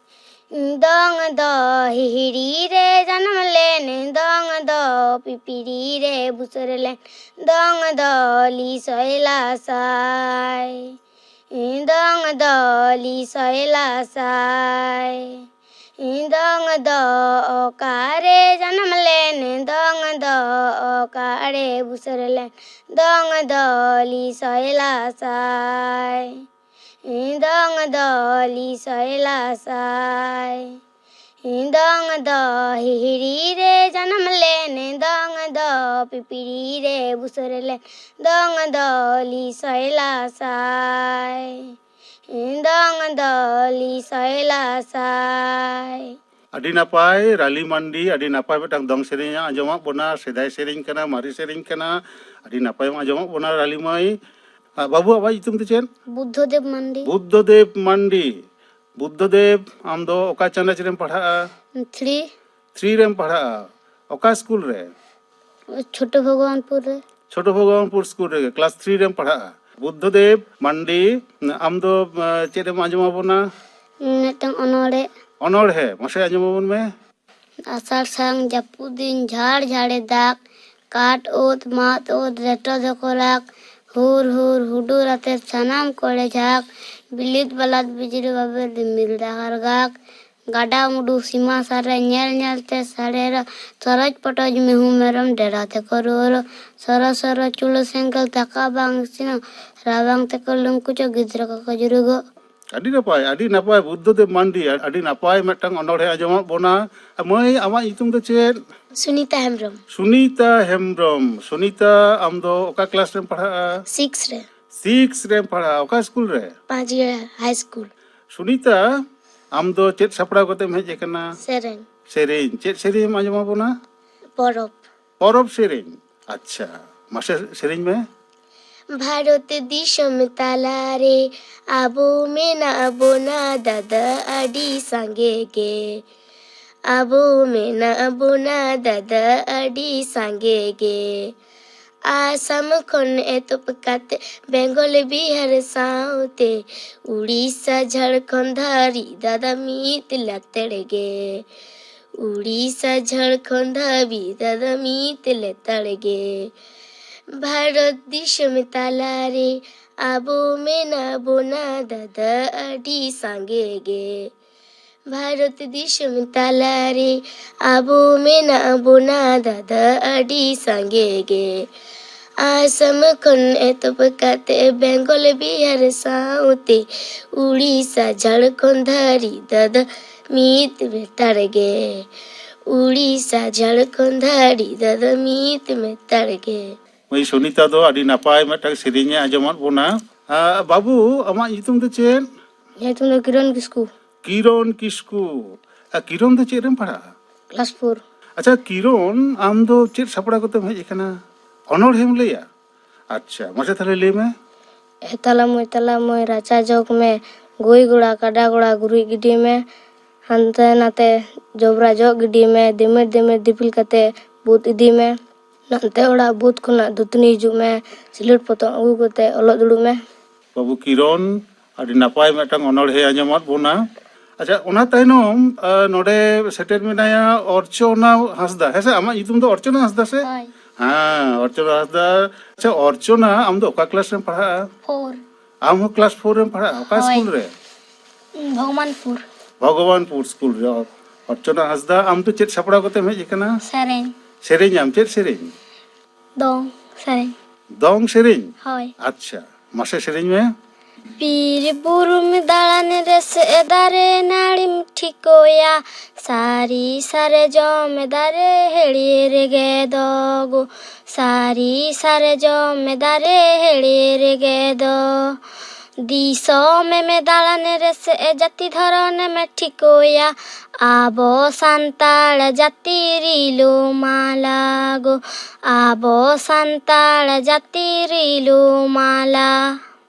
ᱫᱚᱝ ᱫᱚ ᱦᱤᱦᱤᱲᱤ ᱨᱮ ᱡᱟᱱᱟᱢ ᱞᱮᱱ, ᱫᱚᱝ ᱫᱚ ᱯᱤᱯᱤᱲᱤ ᱨᱮ ᱵᱩᱥᱟᱹᱨ ᱞᱮᱱ, ᱫᱚᱝ ᱫᱚ ᱞᱤᱥᱚᱭ ᱞᱟᱥᱟᱭ᱾ ᱫᱚᱝ ᱫᱚ ᱞᱤᱥᱚᱭ ᱞᱟᱥᱟᱭ᱾ ᱫᱚᱝ ᱫᱚ ᱚᱠᱟᱨᱮ ᱡᱟᱱᱟᱢ ᱞᱮᱱ, ᱫᱚᱝ ᱫᱚ ᱚᱠᱟᱨᱮ ᱵᱩᱥᱟᱹᱨ ᱞᱮᱱ, ᱫᱚᱝ ᱫᱚ ᱞᱤᱥᱚᱭ ᱞᱟᱥᱟᱭ᱾ ᱫᱚᱝ ᱫᱚ ᱞᱤᱥᱚᱭ ᱞᱟᱥᱟᱭ᱾ ᱫᱚᱝ ᱫᱚ ᱦᱤᱦᱤᱲᱤ ᱨᱮ ᱡᱟᱱᱟᱢ ᱞᱮᱱ, ᱫᱚᱝ ᱫᱚ ᱯᱤᱯᱤᱲᱤ ᱨᱮ ᱵᱩᱥᱟᱹᱨ ᱞᱮᱱ, ᱫᱚᱝ ᱫᱚ ᱞᱤᱥᱚᱭ ᱞᱟᱥᱟᱭ᱾ ᱫᱚᱝ ᱫᱚ ᱞᱤᱥᱚᱭ ᱞᱟᱥᱟᱭ᱾ ᱟᱹᱰᱤ ᱱᱟᱯᱟᱭ, ᱨᱟᱞᱤ ᱢᱟᱱᱰᱤ, ᱟᱹᱰᱤ ᱱᱟᱯᱟᱭ ᱢᱤᱫᱴᱟᱝ ᱫᱚᱝ ᱥᱮᱨᱮᱧ ᱟᱸᱡᱚᱢᱟᱜ ᱵᱚᱱᱟ, ᱥᱮᱫᱟᱭ ᱥᱮᱨᱮᱧ ᱠᱟᱱᱟ, ᱢᱟᱨᱮ ᱥᱮᱨᱮᱧ ᱠᱟᱱᱟ, ᱟᱹᱰᱤ ᱱᱟᱯᱟᱭ ᱟᱸᱡᱚᱢᱟᱜ ᱵᱚᱱᱟ ᱨᱟᱞᱤ ᱢᱟᱹᱭ᱾ ᱟᱨ ᱵᱟᱹᱵᱩ, ᱟᱢᱟᱜ ᱧᱩᱛᱩᱢ ᱫᱚ ᱪᱮᱫ? ᱵᱩᱫᱽᱫᱷᱚᱫᱮᱵ ᱢᱟᱱᱰᱤ᱾ ᱵᱩᱫᱽᱫᱷᱚᱫᱮᱵ ᱢᱟᱱᱰᱤ᱾ ᱵᱩᱫᱽᱫᱷᱚᱫᱮᱵ, ᱟᱢ ᱫᱚ ᱚᱠᱟ ᱪᱟᱱᱟᱪ ᱨᱮᱢ ᱯᱟᱲᱦᱟᱜᱼᱟ? ᱛᱷᱨᱤ᱾ ᱛᱷᱨᱤ ᱨᱮᱢ ᱯᱟᱲᱦᱟᱜᱼᱟ᱾ ᱚᱠᱟ ᱥᱠᱩᱞ ᱨᱮ? ᱪᱷᱳᱴᱳ ᱵᱷᱚᱜᱚᱵᱟᱱᱯᱩᱨ ᱨᱮ᱾ ᱪᱷᱳᱴᱳ ᱵᱷᱚᱜᱚᱵᱟᱱᱯᱩᱨ ᱥᱠᱩᱞ ᱨᱮᱜᱮ ᱠᱞᱟᱥ ᱛᱷᱨᱤ ᱨᱮᱢ ᱯᱟᱲᱦᱟᱜᱼᱟ᱾ ᱵᱩᱫᱽᱫᱷᱚᱫᱮᱵ ᱢᱟᱱᱰᱤ, ᱟᱢ ᱫᱚ, ᱮᱸ, ᱪᱮᱫ ᱮᱢ ᱟᱸᱡᱚᱢ ᱟᱵᱚᱱᱟ? ᱢᱤᱫᱴᱟᱝ ᱚᱱᱚᱬᱦᱮ᱾ ᱚᱱᱚᱬᱦᱮ, ᱢᱟᱥᱮ ᱟᱸᱡᱚᱢ ᱟᱵᱚᱱ ᱢᱮ᱾ ᱟᱥᱟᱲ ᱥᱟᱱ ᱡᱟᱹᱯᱩᱫ ᱫᱤᱱ ᱡᱷᱟᱲ ᱡᱷᱟᱲᱮ ᱫᱟᱜ, ᱠᱟᱴ ᱳᱫ ᱢᱟᱫ ᱳᱫ ᱨᱮᱴᱚ ᱫᱚᱠᱚ ᱨᱟᱜ, ᱦᱩᱨ ᱦᱩᱨ ᱦᱩᱰᱩᱨ ᱟᱛᱮ ᱥᱟᱱᱟᱢ ᱠᱚᱲᱮ ᱡᱷᱟᱜ, ᱵᱤᱞᱤᱫ ᱵᱟᱞᱟᱫ ᱵᱤᱡᱽᱞᱤ ᱵᱟᱵᱮᱨ ᱨᱤᱢᱤᱞ ᱰᱟᱦᱟᱨ ᱜᱟᱜ, ᱜᱟᱰᱟ ᱢᱩᱰᱩ ᱥᱤᱢᱟ ᱥᱟᱨᱮ ᱧᱮᱞ ᱧᱮᱞ ᱛᱮ ᱥᱟᱰᱮᱨᱚᱜ, ᱥᱚᱨᱚᱡᱽ ᱯᱚᱴᱚᱡ ᱢᱤᱦᱩ ᱢᱮᱨᱚᱢ ᱰᱮᱨᱟ ᱛᱮᱠᱚ ᱨᱩᱣᱟᱹᱲᱚᱜ, ᱥᱚᱨᱚ ᱥᱚᱨᱚ ᱪᱩᱞᱦᱟᱹ ᱥᱮᱸᱜᱮᱞ ᱫᱟᱠᱟ ᱵᱟᱝ ᱤᱥᱤᱱᱚᱜ, ᱨᱟᱵᱟᱝ ᱛᱮᱠᱚ ᱞᱩᱝᱠᱩᱪᱚᱜ ᱜᱤᱫᱽᱨᱟᱹ ᱠᱚᱠᱚ ᱡᱩᱨᱩᱜᱚᱜ᱾ ᱟᱹᱰᱤ ᱱᱟᱯᱟᱭ, ᱟᱹᱰᱤ ᱱᱟᱯᱟᱭ ᱵᱩᱫᱽᱫᱷᱚ ᱫᱮᱵ ᱢᱟᱱᱰᱤ, ᱟᱹᱰᱤ ᱱᱟᱯᱟᱭ ᱢᱤᱫᱴᱟᱝ ᱚᱱᱚᱬᱦᱮ ᱟᱸᱡᱚᱢᱟᱫ ᱵᱚᱱᱟ᱾ ᱢᱟᱹᱭ, ᱟᱢᱟᱜ ᱧᱩᱛᱩᱢ ᱫᱚ ᱪᱮᱫ? ᱥᱩᱱᱤᱛᱟ ᱦᱮᱢᱵᱨᱚᱢ᱾ ᱥᱩᱱᱤᱛᱟ ᱦᱮᱢᱵᱨᱚᱢ᱾ ᱥᱩᱱᱤᱛᱟ, ᱟᱢ ᱫᱚ ᱚᱠᱟ ᱠᱞᱟᱥ ᱨᱮᱢ ᱯᱟᱲᱦᱟᱜᱼᱟ? ᱥᱤᱠᱥ ᱨᱮ᱾ ᱥᱤᱠᱥ ᱨᱮᱢ ᱯᱟᱲᱦᱟᱜᱼᱟ᱾ ᱚᱠᱟ ᱥᱠᱩᱞ ᱨᱮ? ᱯᱟᱸᱪᱤᱭᱟ ᱦᱟᱭ ᱥᱠᱩᱞ᱾ ᱥᱩᱱᱤᱛᱟ, ᱟᱢ ᱫᱚ ᱪᱮᱫ ᱥᱟᱯᱲᱟᱣ ᱠᱟᱛᱮᱢ ᱦᱮᱡ ᱟᱠᱟᱱᱟ? ᱥᱮᱨᱮᱧ᱾ ᱥᱮᱨᱮᱧ᱾ ᱪᱮᱫ ᱥᱮᱨᱮᱧ ᱮᱢ ᱟᱸᱡᱚᱢ ᱟᱵᱚᱱᱟ? ᱯᱚᱨᱚᱵᱽ᱾ ᱯᱚᱨᱚᱵᱽ ᱥᱮᱨᱮᱧ᱾ ᱟᱪᱪᱷᱟ, ᱢᱟᱥᱮ ᱥᱮᱨᱮᱧ ᱢᱮ᱾ ᱵᱷᱟᱨᱚᱛ ᱫᱤᱥᱚᱢ ᱛᱟᱞᱟᱨᱮ ᱟᱵᱚ ᱢᱮᱱᱟᱜ ᱵᱚᱱᱟ ᱫᱟᱫᱟ ᱟᱹᱰᱤ ᱥᱟᱸᱜᱮ ᱜᱮ᱾ ᱟᱵᱚ ᱢᱮᱱᱟᱜ ᱵᱚᱱᱟ ᱫᱟᱫᱟ ᱟᱹᱰᱤ ᱥᱟᱸᱜᱮ ᱜᱮ᱾ ᱟᱥᱟᱢ ᱠᱷᱚᱱ ᱮᱛᱚᱦᱚᱵ ᱠᱟᱛᱮ ᱵᱮᱝᱜᱚᱞ ᱵᱤᱦᱟᱨ ᱥᱟᱶᱛᱮ ᱩᱲᱤᱥᱥᱟ ᱡᱷᱟᱲᱠᱷᱚᱸᱰ ᱫᱷᱟᱹᱨᱤᱡ ᱫᱟᱫᱟ ᱢᱤᱫ ᱞᱮᱛᱟᱲ ᱜᱮ᱾ ᱩᱲᱤᱥᱥᱟ ᱡᱷᱟᱲᱠᱷᱚᱸᱰ ᱫᱷᱟᱹᱵᱤᱡ ᱫᱟᱫᱟ ᱢᱤᱫ ᱞᱮᱛᱟᱲ ᱜᱮ᱾ ᱵᱷᱟᱨᱚᱛ ᱫᱤᱥᱚᱢ ᱛᱟᱞᱟᱨᱮ ᱟᱵᱚ ᱢᱮᱱᱟᱜ ᱵᱚᱱᱟ ᱫᱟᱫᱟ ᱟᱹᱰᱤ ᱥᱟᱸᱜᱮ ᱜᱮ᱾ ᱵᱷᱟᱨᱚᱛ ᱫᱤᱥᱚᱢ ᱛᱟᱞᱟᱨᱮ ᱟᱵᱚ ᱢᱮᱱᱟᱜ ᱵᱚᱱᱟ ᱫᱟᱫᱟ ᱟᱹᱰᱤ ᱥᱟᱸᱜᱮ ᱜᱮ᱾ ᱟᱥᱟᱢ ᱠᱷᱚᱱ ᱮᱛᱚᱦᱚᱵ ᱠᱟᱛᱮ ᱵᱮᱝᱜᱚᱞ ᱵᱤᱦᱟᱨ ᱥᱟᱶᱛᱮ ᱩᱲᱤᱥᱥᱟ ᱡᱷᱟᱲᱠᱷᱚᱸᱰ ᱫᱷᱟᱹᱨᱤᱡ ᱫᱟᱫᱟ ᱢᱤᱫ ᱞᱮᱛᱟᱲ ᱜᱮ᱾ ᱩᱲᱤᱥᱥᱟ ᱡᱷᱟᱲᱠᱷᱚᱸᱰ ᱫᱷᱟᱹᱨᱤᱡ ᱫᱟᱫᱟ ᱢᱤᱫ ᱞᱮᱛᱟᱲ ᱜᱮ᱾ ᱢᱟᱹᱭ ᱥᱩᱱᱤᱛᱟ ᱫᱚ ᱟᱹᱰᱤ ᱱᱟᱯᱟᱭ ᱢᱤᱫᱴᱟᱝ ᱥᱮᱨᱮᱧ ᱮ ᱟᱸᱡᱚᱢᱟᱫ ᱵᱚᱱᱟ᱾ ᱟᱨ ᱵᱟᱹᱵᱩ, ᱟᱢᱟᱜ ᱧᱩᱛᱩᱢ ᱫᱚ ᱪᱮᱫ? ᱧᱩᱛᱩᱢ ᱫᱚ ᱠᱤᱨᱚᱱ ᱠᱤᱥᱠᱩ᱾ ᱠᱤᱨᱚᱱ ᱠᱤᱥᱠᱩ᱾ ᱟᱨ ᱠᱤᱨᱚᱱ ᱫᱚ ᱪᱮᱫ ᱨᱮᱢ ᱯᱟᱲᱦᱟᱜᱼᱟ? Class four. ᱟᱪᱪᱷᱟ ᱠᱤᱨᱚᱱ, ᱟᱢ ᱫᱚ ᱪᱮᱫ ᱥᱟᱯᱲᱟᱣ ᱠᱟᱛᱮᱢ ᱦᱮᱡ ᱟᱠᱟᱱᱟ? ᱚᱱᱚᱬᱦᱮᱢ ᱞᱟᱹᱭᱟ? ᱟᱪᱪᱷᱟ, ᱢᱟᱥᱮ ᱛᱟᱦᱞᱮ ᱞᱟᱹᱭ ᱢᱮ᱾ ᱮ ᱛᱟᱞᱟ ᱢᱟᱹᱭ, ᱛᱟᱞᱟ ᱢᱟᱹᱭ, ᱨᱟᱪᱟ ᱡᱚᱜᱽ ᱢᱮ, ᱜᱟᱹᱭ ᱜᱚᱲᱟ, ᱠᱟᱰᱟ ᱜᱚᱲᱟ, ᱜᱩᱨᱤᱡ ᱜᱤᱰᱤ ᱢᱮ, ᱦᱟᱱᱛᱮ ᱱᱟᱛᱮ ᱡᱚᱵᱽᱨᱟ ᱡᱚᱜ ᱜᱤᱰᱤ ᱢᱮ, ᱫᱤᱢᱤᱨ ᱫᱤᱢᱤᱨ ᱫᱤᱯᱤᱞ ᱠᱟᱛᱮ ᱵᱩᱫ ᱤᱫᱤ ᱢᱮ, ᱱᱟᱛᱮ ᱚᱲᱟᱜ ᱵᱩᱫ ᱠᱷᱚᱱᱟᱜ ᱫᱟᱹᱛᱟᱹᱱᱤ ᱦᱤᱡᱩᱜ ᱢᱮ, ᱥᱤᱞᱟᱹᱴ ᱯᱚᱛᱚᱵ ᱟᱹᱜᱩ ᱠᱟᱛᱮ ᱚᱞᱚᱜ ᱫᱩᱲᱩᱵ ᱢᱮ᱾ ᱵᱟᱹᱵᱩ ᱠᱤᱨᱚᱱ, ᱟᱹᱰᱤ ᱱᱟᱯᱟᱭ ᱢᱤᱫᱴᱟᱝ ᱚᱱᱚᱬᱦᱮ ᱟᱸᱡᱚᱢᱟᱫ ᱵᱚᱱᱟ᱾ ᱟᱪᱪᱷᱟ, ᱚᱱᱟ ᱛᱟᱭᱱᱚᱢ ᱟ, ᱱᱚᱰᱮ ᱥᱮᱴᱮᱨ ᱢᱮᱱᱟᱭᱟ ᱚᱨᱪᱚᱱᱟ ᱦᱟᱸᱥᱫᱟ᱾ ᱦᱮᱸ ᱥᱮ, ᱟᱢᱟᱜ ᱧᱩᱛᱩᱢ ᱫᱚ ᱚᱨᱪᱚᱱᱟ ᱦᱟᱸᱥᱫᱟ ᱥᱮ? ᱦᱳᱭ᱾ ᱦᱮᱸ, ᱚᱨᱪᱚᱱᱟ ᱦᱟᱸᱥᱫᱟ᱾ ᱟᱪᱪᱷᱟ, ᱚᱨᱪᱚᱱᱟ, ᱟᱢ ᱫᱚ ᱚᱠᱟ ᱠᱞᱟᱥ ᱨᱮᱢ ᱯᱟᱲᱦᱟᱜᱼᱟ? ᱯᱷᱳᱨ᱾ ᱟᱢ ᱦᱚᱸ ᱠᱞᱟᱥ ᱯᱷᱳᱨ ᱨᱮᱢ ᱯᱟᱲᱦᱟᱜᱼᱟ? ᱚᱠᱟ ᱦᱳᱭ᱾ ᱥᱠᱩᱞ ᱨᱮ? ᱵᱷᱚᱜᱽᱵᱟᱱᱯᱩᱨ᱾ ᱵᱷᱚᱜᱽᱵᱟᱱᱯᱩᱨ ᱥᱠᱩᱞ ᱨᱮ᱾ ᱚᱨᱪᱚᱱᱟ ᱦᱟᱸᱥᱫᱟ, ᱟᱢ ᱫᱚ ᱪᱮᱫ ᱥᱟᱯᱲᱟᱣ ᱠᱟᱛᱮᱢ ᱦᱮᱡ ᱟᱠᱟᱱᱟ? ᱥᱮᱨᱮᱧ᱾ ᱥᱮᱨᱮᱧᱟᱢ, ᱪᱮᱫ ᱥᱮᱨᱮᱧ? ᱫᱚᱝ ᱥᱮᱨᱮᱧ᱾ ᱫᱚᱝ ᱥᱮᱨᱮᱧ? ᱦᱳᱭ᱾ ᱟᱪᱪᱷᱟ, ᱢᱟᱥᱮ ᱥᱮᱨᱮᱧ ᱢᱮ᱾ ᱵᱤᱨ ᱵᱩᱨᱩᱢ ᱫᱟᱬᱟᱱ ᱨᱮᱥᱮ ᱫᱟᱨᱮ ᱱᱟᱹᱲᱤᱢ ᱴᱷᱤᱠᱟᱹᱭᱟ, ᱥᱟᱹᱨᱤ ᱥᱟᱨᱡᱚᱢ ᱫᱟᱨᱮ ᱦᱮᱲᱤᱭᱟᱹᱨ ᱜᱮ ᱫᱚᱜᱚ, ᱥᱟᱹᱨᱤ ᱥᱟᱨᱡᱚᱢ ᱫᱟᱨᱮ ᱦᱮᱲᱤᱭᱟᱹᱨ ᱜᱮ ᱫᱚ᱾ ᱫᱤᱥᱚᱢᱮᱢ ᱫᱟᱬᱟᱱ ᱨᱮᱥᱮ ᱡᱟᱹᱛᱤ ᱫᱷᱚᱨᱚᱢᱮᱢ ᱴᱷᱤᱠᱟᱹᱭᱟ, ᱟᱵᱚ ᱥᱟᱱᱛᱟᱲ ᱡᱟᱹᱛᱤ ᱨᱤᱞᱟᱹᱢᱟᱞᱟ ᱜᱚ, ᱟᱵᱚ ᱥᱟᱱᱛᱟᱲ ᱡᱟᱹᱛᱤ ᱨᱤᱞᱟᱹᱢᱟᱞᱟ᱾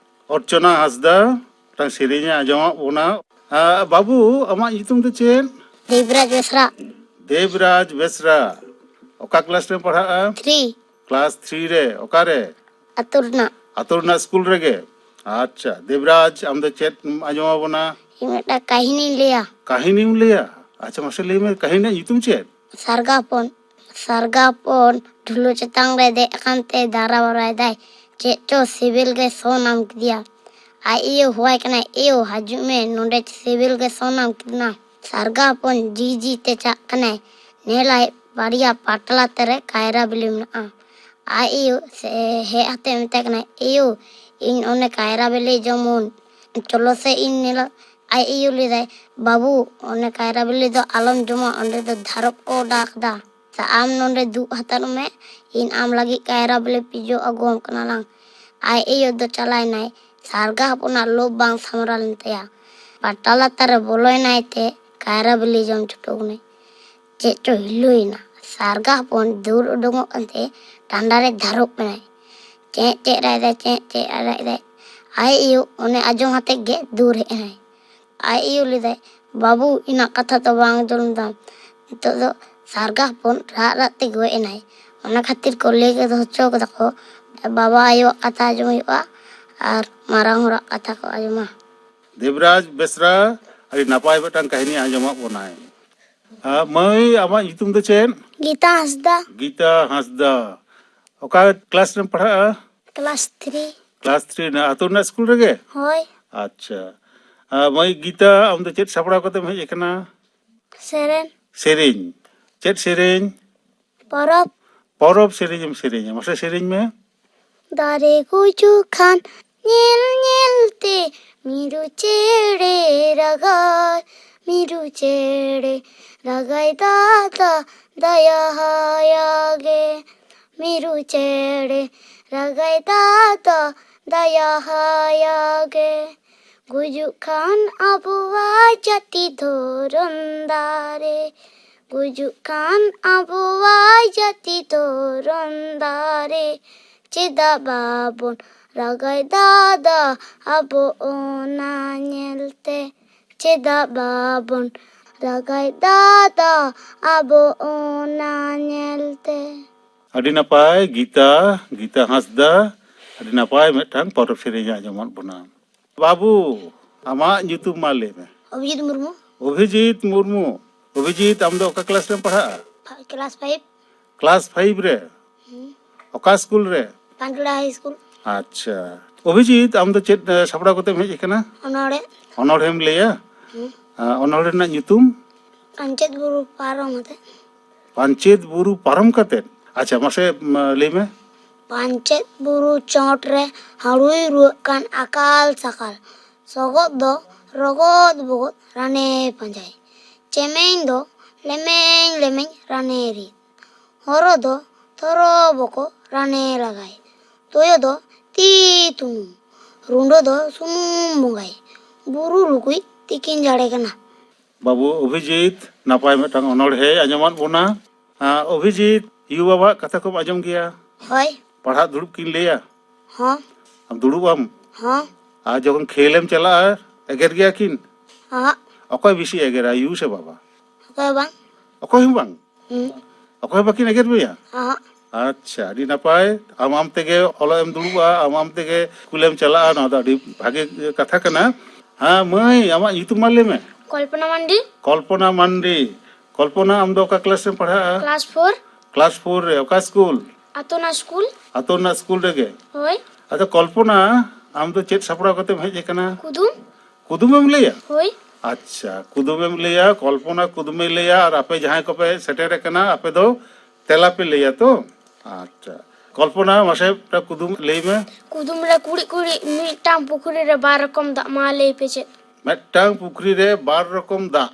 ᱚᱨᱪᱚᱱᱟ ᱦᱟᱸᱥᱫᱟ ᱢᱤᱫᱴᱟᱝ ᱥᱮᱨᱮᱧ ᱮ ᱟᱸᱡᱚᱢᱟᱫ ᱵᱚᱱᱟ᱾ ᱟ, ᱵᱟᱹᱵᱩ, ᱟᱢᱟᱜ ᱧᱩᱛᱩᱢ ᱫᱚ ᱪᱮᱫ? ᱫᱮᱵᱽᱨᱟᱡᱽ ᱵᱮᱥᱨᱟ᱾ ᱫᱮᱵᱽᱨᱟᱡᱽ ᱵᱮᱥᱨᱟ᱾ ᱚᱠᱟ ᱠᱞᱟᱥ ᱨᱮᱢ ᱯᱟᱲᱦᱟᱜᱼᱟ? ᱛᱷᱨᱤ᱾ ᱠᱞᱟᱥ ᱛᱷᱨᱤ ᱨᱮ᱾ ᱚᱠᱟᱨᱮ? ᱟᱹᱛᱩ ᱨᱮᱱᱟᱜ᱾ ᱟᱹᱛᱩ ᱨᱮᱱᱟᱜ ᱥᱠᱩᱞ ᱨᱮᱜᱮ? ᱟᱪᱪᱷᱟ, ᱫᱮᱵᱽᱨᱟᱡᱽ, ᱟᱢ ᱫᱚ ᱪᱮᱫ ᱮᱢ ᱟᱸᱡᱚᱢ ᱟᱵᱚᱱᱟ? ᱤᱧ ᱢᱤᱫᱴᱟᱝ ᱠᱟᱹᱦᱱᱤᱧ ᱞᱟᱹᱭᱟ᱾ ᱠᱟᱹᱦᱱᱤᱢ ᱞᱟᱹᱭᱟ? ᱟᱪᱪᱷᱟ, ᱢᱟᱥᱮ ᱞᱟᱹᱭ ᱢᱮ, ᱠᱟᱹᱦᱱᱤ ᱨᱮᱱᱟᱜ ᱧᱩᱛᱩᱢ ᱪᱮᱫ? ᱥᱟᱨᱜᱟ ᱦᱚᱯᱚᱱ᱾ ᱥᱟᱨᱜᱟ ᱦᱚᱯᱚᱱ ᱰᱷᱩᱞᱩ ᱪᱮᱛᱟᱱ ᱨᱮ ᱫᱮᱡ ᱟᱠᱟᱱ ᱛᱮ ᱫᱟᱨᱟ ᱵᱟᱨᱟᱭ ᱫᱟᱭ᱾ ᱪᱮᱫ ᱪᱚ ᱥᱤᱵᱤᱞ ᱜᱮ ᱥᱚ ᱧᱟᱢ ᱠᱮᱫᱮᱭᱟ᱾ ᱟᱡ ᱟᱭᱳ ᱦᱚᱦᱚᱣᱟᱭ ᱠᱟᱱᱟᱭ, "ᱮᱭᱳ, ᱦᱤᱡᱩᱜ ᱢᱮ, ᱱᱚᱰᱮ ᱥᱤᱵᱤᱞ ᱜᱮ ᱥᱚ ᱧᱟᱢ ᱠᱮᱫᱮᱱᱟ᱾" ᱥᱟᱨᱜᱟ ᱦᱚᱯᱚᱱ ᱡᱤ ᱡᱤ ᱛᱮ ᱪᱟᱜ ᱠᱟᱱᱟᱭ᱾ ᱧᱮᱞᱟᱭ ᱵᱟᱨᱭᱟ ᱯᱟᱴᱞᱟ ᱛᱮᱨᱮ ᱠᱟᱭᱨᱟ ᱵᱤᱞᱤ ᱢᱮᱱᱟᱜᱼᱟ᱾ ᱟᱡ ᱟᱭᱳ ᱥᱮ ᱦᱮᱡ ᱟᱛᱮ ᱢᱮᱛᱟᱭ ᱠᱟᱱᱟᱭ, "ᱮᱭᱳ, ᱤᱧ ᱚᱱᱮ ᱠᱟᱭᱨᱟ ᱵᱤᱞᱤ ᱡᱚᱢᱩᱱ, ᱪᱚᱞᱚ ᱥᱮ ᱤᱧ ᱧᱮᱞᱟ᱾" ᱟᱡ ᱟᱭᱳ ᱞᱟᱹᱭᱫᱟᱭ, "ᱵᱟᱹᱵᱩ, ᱚᱱᱮ ᱠᱟᱭᱨᱟ ᱵᱤᱞᱤ ᱫᱚ ᱟᱞᱚᱢ ᱡᱚᱢᱟ, ᱚᱸᱰᱮ ᱫᱚ ᱫᱷᱟᱨᱚᱯ ᱠᱚ ᱚᱰᱟᱣ ᱠᱟᱫᱟ᱾ ᱥᱮ ᱟᱢ ᱱᱚᱸᱰᱮ ᱫᱩᱜ ᱦᱟᱛᱟᱲᱚᱜ ᱢᱮ, ᱤᱧ ᱟᱢ ᱞᱟᱹᱜᱤᱫ ᱠᱟᱭᱨᱟ ᱵᱤᱞᱤ ᱯᱤᱡᱚ ᱟᱹᱜᱩᱣᱟᱢ ᱠᱟᱱᱟ ᱞᱟᱝ᱾" ᱟᱡ ᱟᱭᱳ ᱫᱚ ᱪᱟᱞᱟᱣᱮᱱᱟᱭ᱾ ᱥᱟᱨᱜᱟ ᱦᱚᱯᱚᱱᱟᱜ ᱞᱳᱵᱷ ᱵᱟᱝ ᱥᱟᱢᱵᱲᱟᱣ ᱞᱮᱱ ᱛᱟᱭᱟ᱾ ᱯᱟᱴᱟ ᱞᱟᱛᱟᱨ ᱨᱮ ᱵᱚᱞᱚᱭᱮᱱᱟᱭ ᱛᱮ ᱠᱟᱭᱨᱟ ᱵᱤᱞᱤ ᱡᱚᱢ ᱪᱷᱩᱴᱟᱹᱣ ᱮᱱᱟᱭ᱾ ᱪᱮᱫ ᱪᱚ ᱦᱤᱞᱟᱹᱭᱮᱱᱟ᱾ ᱥᱟᱨᱜᱟ ᱦᱚᱯᱚᱱ ᱫᱟᱹᱲ ᱩᱰᱩᱝᱚᱜ ᱠᱟᱱᱛᱮ ᱰᱟᱸᱰᱟ ᱨᱮ ᱫᱷᱟᱨᱚᱯ ᱮᱱᱟᱭ᱾ ᱪᱮᱸᱜ ᱪᱮᱸᱜ ᱨᱟᱜ ᱮᱫᱟᱭ, ᱪᱮᱸᱜ ᱪᱮᱸᱜ ᱨᱟᱜ ᱮᱫᱟᱭ᱾ ᱟᱡ ᱟᱭᱳ ᱚᱱᱮ ᱟᱸᱡᱚᱢ ᱟᱛᱮ ᱜᱮ ᱫᱟᱹᱲ ᱦᱮᱡ ᱮᱱᱟᱭ᱾ ᱟᱡ ᱟᱭᱳ ᱞᱟᱹᱭᱫᱟᱭ, "ᱵᱟᱹᱵᱩ, ᱤᱧᱟᱹᱜ ᱠᱟᱛᱷᱟ ᱫᱚ ᱵᱟᱝ ᱟᱸᱡᱚᱢ ᱫᱟᱢ? ᱱᱤᱛᱚᱜ ᱫᱚ ᱥᱟᱨᱜᱟ ᱦᱚᱯᱚᱱ ᱨᱟᱜ ᱨᱟᱜ ᱛᱮ ᱜᱚᱡ ᱮᱱᱟᱭ᱾ ᱚᱱᱟ ᱠᱷᱟᱹᱛᱤᱨ ᱠᱚ ᱞᱟᱹᱭ ᱠᱮᱫᱟ, ᱦᱚᱪᱚ ᱠᱮᱫᱟ ᱠᱚ, ᱵᱟᱵᱟ ᱟᱭᱳᱣᱟᱜ ᱠᱟᱛᱷᱟ ᱟᱸᱡᱚᱢ ᱦᱩᱭᱩᱜᱼᱟ ᱟᱨ ᱢᱟᱨᱟᱝ ᱦᱚᱲᱟᱜ ᱠᱟᱛᱷᱟ ᱠᱚ ᱟᱸᱡᱚᱢᱟ᱾" ᱫᱮᱵᱽᱨᱟᱡᱽ ᱵᱮᱥᱨᱟ, ᱟᱹᱰᱤ ᱱᱟᱯᱟᱭ ᱢᱤᱫᱴᱟᱝ ᱠᱟᱹᱦᱱᱤ ᱟᱸᱡᱚᱢᱟᱜ ᱵᱚᱱᱟᱭ᱾ ᱟᱨ ᱢᱟᱹᱭ, ᱟᱢᱟᱜ ᱧᱩᱛᱩᱢ ᱫᱚ ᱪᱮᱫ? ᱜᱤᱛᱟ ᱦᱟᱸᱥᱫᱟ᱾ ᱜᱤᱛᱟ ᱦᱟᱸᱥᱫᱟ᱾ ᱚᱠᱟ ᱠᱞᱟᱥ ᱨᱮᱢ ᱯᱟᱲᱦᱟᱜᱼᱟ? Class three. ᱠᱞᱟᱥ ᱛᱷᱨᱤ ᱨᱮᱱᱟᱜ ᱟᱹᱛᱩ ᱨᱮᱱᱟᱜ ᱥᱠᱩᱞ ᱨᱮᱜᱮ? ᱦᱳᱭ᱾ ᱟᱪᱪᱷᱟ᱾ ᱟᱨ ᱢᱟᱹᱭ ᱜᱤᱛᱟ, ᱟᱢ ᱫᱚ ᱪᱮᱫ ᱥᱟᱯᱲᱟᱣ ᱠᱟᱛᱮᱢ ᱦᱮᱡ ᱟᱠᱟᱱᱟ? ᱥᱮᱨᱮᱧ᱾ ᱥᱮᱨᱮᱧ᱾ ᱪᱮᱫ ᱥᱮᱨᱮᱧ? ᱯᱚᱨᱚᱵᱽ᱾ ᱯᱚᱨᱚᱵᱽ ᱥᱮᱨᱮᱧ ᱮᱢ ᱥᱮᱨᱮᱧᱟ, ᱢᱟᱥᱮ ᱥᱮᱨᱮᱧ ᱢᱮ᱾ ᱫᱟᱨᱮ ᱜᱩᱡᱩᱜ ᱠᱷᱟᱱ ᱧᱮᱞ ᱧᱮᱞ ᱛᱮ ᱢᱤᱨᱩ ᱪᱮᱬᱮ ᱨᱟᱜᱟᱭ, ᱢᱤᱨᱩ ᱪᱮᱬᱮ ᱨᱟᱜᱟᱭ ᱫᱟᱫᱟ ᱫᱟᱭᱟ ᱦᱟᱭᱟ ᱜᱮ, ᱢᱤᱨᱩ ᱪᱮᱬᱮ ᱨᱟᱜᱟᱭ ᱫᱟᱫᱟ ᱫᱟᱭᱟ ᱦᱟᱭᱟ ᱜᱮ᱾ ᱜᱩᱡᱩᱜ ᱠᱷᱟᱱ ᱟᱵᱚᱣᱟᱜ ᱡᱟᱹᱛᱤ ᱫᱷᱚᱨᱚᱢ ᱫᱟᱨᱮ, ᱜᱩᱡᱩᱜ ᱠᱷᱟᱱ ᱟᱵᱚᱣᱟᱜ ᱡᱟᱹᱛᱤ ᱫᱷᱚᱨᱚᱢ ᱫᱟᱨᱮ, ᱪᱮᱫᱟᱜ ᱵᱟᱵᱚᱱ ᱨᱟᱜᱟᱭ ᱫᱟᱫᱟ ᱟᱵᱚ ᱚᱱᱟ ᱧᱮᱞᱛᱮ? ᱪᱮᱫᱟᱜ ᱵᱟᱵᱚᱱ ᱨᱟᱜᱟᱭ ᱫᱟᱫᱟ ᱟᱵᱚ ᱚᱱᱟ ᱧᱮᱞᱛᱮ? ᱟᱹᱰᱤ ᱱᱟᱯᱟᱭ ᱜᱤᱛᱟ, ᱜᱤᱛᱟ ᱦᱟᱸᱥᱫᱟ, ᱟᱹᱰᱤ ᱱᱟᱯᱟᱭ ᱢᱤᱫᱴᱟᱝ ᱯᱚᱨᱚᱵᱽ ᱥᱮᱨᱮᱧ ᱟᱸᱡᱚᱢᱟᱫ ᱵᱚᱱᱟ᱾ ᱵᱟᱹᱵᱩ, ᱟᱢᱟᱜ ᱧᱩᱛᱩᱢ ᱢᱟ ᱞᱟᱹᱭ ᱢᱮ᱾ ᱚᱵᱷᱤᱡᱤᱛ ᱢᱩᱨᱢᱩ᱾ ᱚᱵᱷᱤᱡᱤᱛ ᱢᱩᱨᱢᱩ᱾ ᱚᱵᱷᱤᱡᱤᱛ, ᱟᱢ ᱫᱚ ᱚᱠᱟ ᱠᱞᱟᱥ ᱨᱮᱢ ᱯᱟᱲᱦᱟᱜᱼᱟ? Class five. ᱠᱞᱟᱥ ᱯᱷᱟᱭᱤᱵᱷ ᱨᱮ? ᱦᱩᱸ᱾ ᱚᱠᱟ ᱥᱠᱩᱞ ᱨᱮ? ᱯᱟᱱᱴᱩᱲᱟ ᱦᱟᱭ ᱥᱠᱩᱞ᱾ ᱟᱪᱪᱷᱟ᱾ ᱚᱵᱷᱤᱡᱤᱛ, ᱟᱢ ᱫᱚ ᱪᱮᱫ, ᱮ, ᱥᱟᱯᱲᱟᱣ ᱠᱟᱛᱮᱢ ᱦᱮᱡ ᱟᱠᱟᱱᱟ? ᱚᱱᱚᱬᱦᱮ᱾ ᱚᱱᱚᱬᱦᱮᱢ ᱞᱟᱹᱭᱟ? ᱦᱩᱸ᱾ ᱟ, ᱚᱱᱚᱬᱦᱮ ᱨᱮᱱᱟᱜ ᱧᱩᱛᱩᱢ? ᱯᱟᱧᱪᱮᱛ ᱵᱩᱨᱩ ᱯᱟᱨᱚᱢ ᱠᱟᱛᱮ᱾ ᱯᱟᱧᱪᱮᱛ ᱵᱩᱨᱩ ᱯᱟᱨᱚᱢ ᱠᱟᱛᱮ? ᱟᱪᱪᱷᱟ, ᱢᱟᱥᱮ, ᱢᱟ, ᱞᱟᱹᱭ ᱢᱮ᱾ ᱯᱟᱧᱪᱮᱛ ᱵᱩᱨᱩ ᱪᱚᱴ ᱨᱮ ᱦᱟᱹᱲᱩᱭ ᱨᱩᱣᱟᱹᱜ ᱠᱟᱱ ᱟᱠᱟᱞ ᱥᱟᱠᱟᱞ᱾ ᱥᱚᱜᱚᱫ ᱫᱚ ᱨᱚᱜᱚᱫ ᱵᱚᱜᱚᱫ ᱨᱟᱱᱮ ᱯᱟᱸᱡᱟᱭ᱾ ᱪᱮᱢᱮᱧ ᱫᱚ ᱞᱮᱢᱮᱧ ᱞᱮᱢᱮᱧ ᱨᱟᱱᱮ ᱨᱤᱫ᱾ ᱦᱚᱨᱚ ᱫᱚ ᱛᱷᱚᱨᱚ ᱵᱚᱠᱚ ᱨᱟᱱᱮ ᱞᱟᱜᱟᱭ᱾ ᱛᱚᱭᱚ ᱫᱚ ᱛᱤ ᱛᱩᱱᱩᱢ᱾ ᱨᱩᱸᱰᱟᱹ ᱫᱚ ᱥᱩᱱᱩᱢ ᱵᱚᱸᱜᱟᱭ᱾ ᱵᱩᱨᱩ ᱞᱩᱠᱩᱭ ᱛᱤᱠᱤᱱ ᱡᱟᱲᱮ ᱠᱟᱱᱟ᱾ ᱵᱟᱹᱵᱩ ᱚᱵᱷᱤᱡᱤᱛ, ᱱᱟᱯᱟᱭ ᱢᱤᱫᱴᱟᱝ ᱚᱱᱚᱬᱦᱮ ᱟᱸᱡᱚᱢᱟᱫ ᱵᱚᱱᱟ᱾ ᱟᱸ, ᱚᱵᱷᱤᱡᱤᱛ, ᱭᱩ ᱵᱟᱵᱟᱣᱟᱜ ᱠᱟᱛᱷᱟ ᱠᱚᱢ ᱟᱸᱡᱚᱢ ᱜᱮᱭᱟ? ᱦᱳᱭ᱾ ᱯᱟᱲᱦᱟᱜ ᱫᱩᱲᱩᱵ ᱠᱤᱱ ᱞᱟᱹᱭᱟ? ᱦᱚᱸ᱾ ᱟᱢ ᱫᱩᱲᱩᱵ ᱟᱢ? ᱦᱚᱸ᱾ ᱟᱨ ᱡᱚᱠᱷᱚᱱ ᱠᱷᱮᱞᱮᱢ ᱪᱟᱞᱟᱜᱼᱟ, ᱮᱜᱮᱨ ᱜᱮᱭᱟ ᱠᱤᱱ? ᱦᱚᱸ᱾ ᱚᱠᱚᱭ ᱵᱮᱥᱤ ᱮᱜᱮᱨᱟ, ᱭᱩ ᱥᱮ ᱵᱟᱵᱟ? ᱚᱠᱚᱭ ᱦᱚᱸ ᱵᱟᱝ᱾ ᱚᱠᱚᱭ ᱦᱚᱸ ᱵᱟᱝ? ᱦᱩᱸ᱾ ᱚᱠᱚᱭ ᱦᱚᱸ ᱵᱟᱹᱠᱤᱱ ᱮᱜᱮᱨ ᱢᱮᱭᱟ? ᱦᱚᱸ᱾ ᱟᱪᱪᱷᱟ, ᱟᱹᱰᱤ ᱱᱟᱯᱟᱭ᱾ ᱟᱢ ᱟᱢ ᱛᱮᱜᱮ ᱚᱞᱚᱜ ᱮᱢ ᱫᱩᱲᱩᱵᱼᱟ, ᱟᱢ ᱟᱢ ᱛᱮᱜᱮ ᱥᱠᱩᱞᱮᱢ ᱪᱟᱞᱟᱜᱼᱟ, ᱱᱚᱣᱟ ᱫᱚ ᱟᱹᱰᱤ ᱵᱷᱟᱜᱮ ᱠᱟᱛᱷᱟ ᱠᱟᱱᱟ᱾ ᱦᱮᱸ ᱢᱟᱹᱭ, ᱟᱢᱟᱜ ᱧᱩᱛᱩᱢ ᱢᱟ ᱞᱟᱹᱭ ᱢᱮ᱾ ᱠᱚᱞᱯᱚᱱᱟ ᱢᱟᱱᱰᱤ᱾ ᱠᱚᱞᱯᱚᱱᱟ ᱢᱟᱱᱰᱤ᱾ ᱠᱚᱞᱯᱚᱱᱟ, ᱟᱢ ᱫᱚ ᱚᱠᱟ ᱠᱞᱟᱥ ᱨᱮᱢ ᱯᱟᱲᱦᱟᱜᱼᱟ? Class four. ᱠᱞᱟᱥ ᱯᱷᱳᱨ ᱨᱮ᱾ ᱚᱠᱟ ᱥᱠᱩᱞ? ᱟᱛᱳ ᱨᱮᱱᱟᱜ ᱥᱠᱩᱞ᱾ ᱟᱛᱳ ᱨᱮᱱᱟᱜ ᱥᱠᱩᱞ ᱨᱮᱜᱮ? ᱦᱳᱭ᱾ ᱟᱪᱪᱷᱟ ᱠᱚᱞᱯᱚᱱᱟ, ᱟᱢ ᱫᱚ ᱪᱮᱫ ᱥᱟᱯᱲᱟᱣ ᱠᱟᱛᱮᱢ ᱦᱮᱡ ᱟᱠᱟᱱᱟ? ᱠᱩᱫᱩᱢ᱾ ᱠᱩᱫᱩᱢᱮᱢ ᱞᱟᱹᱭᱟ? ᱦᱳᱭ᱾ ᱟᱪᱪᱷᱟ, ᱠᱩᱫᱩᱢᱮᱢ ᱞᱟᱹᱭᱟ, ᱠᱚᱞᱯᱚᱱᱟ ᱠᱩᱫᱩᱢᱮ ᱞᱟᱹᱭᱟ, ᱟᱨ ᱟᱯᱮ ᱡᱟᱦᱟᱸᱭ ᱠᱚᱯᱮ ᱥᱮᱴᱮᱨ ᱟᱠᱟᱱᱟ, ᱟᱯᱮ ᱫᱚ ᱛᱮᱞᱟ ᱯᱮ ᱞᱟᱹᱭᱟ ᱛᱚ? ᱟᱪᱪᱷᱟ, ᱠᱚᱞᱯᱚᱱᱟ, ᱢᱟᱥᱮ ᱢᱤᱫᱴᱟᱝ ᱠᱩᱫᱩᱢ ᱞᱟᱹᱭ ᱢᱮ᱾ ᱠᱩᱫᱩᱢ ᱨᱮ ᱠᱩᱲᱤᱫ ᱠᱩᱲᱤᱫ ᱢᱤᱫᱴᱟᱝ ᱯᱩᱠᱷᱨᱤ ᱨᱮ ᱵᱟᱨ ᱨᱚᱠᱚᱢ ᱫᱟᱜ, ᱢᱟ ᱞᱟᱹᱭ ᱯᱮ ᱪᱮᱫ? ᱢᱤᱫᱴᱟᱝ ᱯᱩᱠᱷᱨᱤ ᱨᱮ ᱵᱟᱨ ᱨᱚᱠᱚᱢ ᱫᱟᱜ,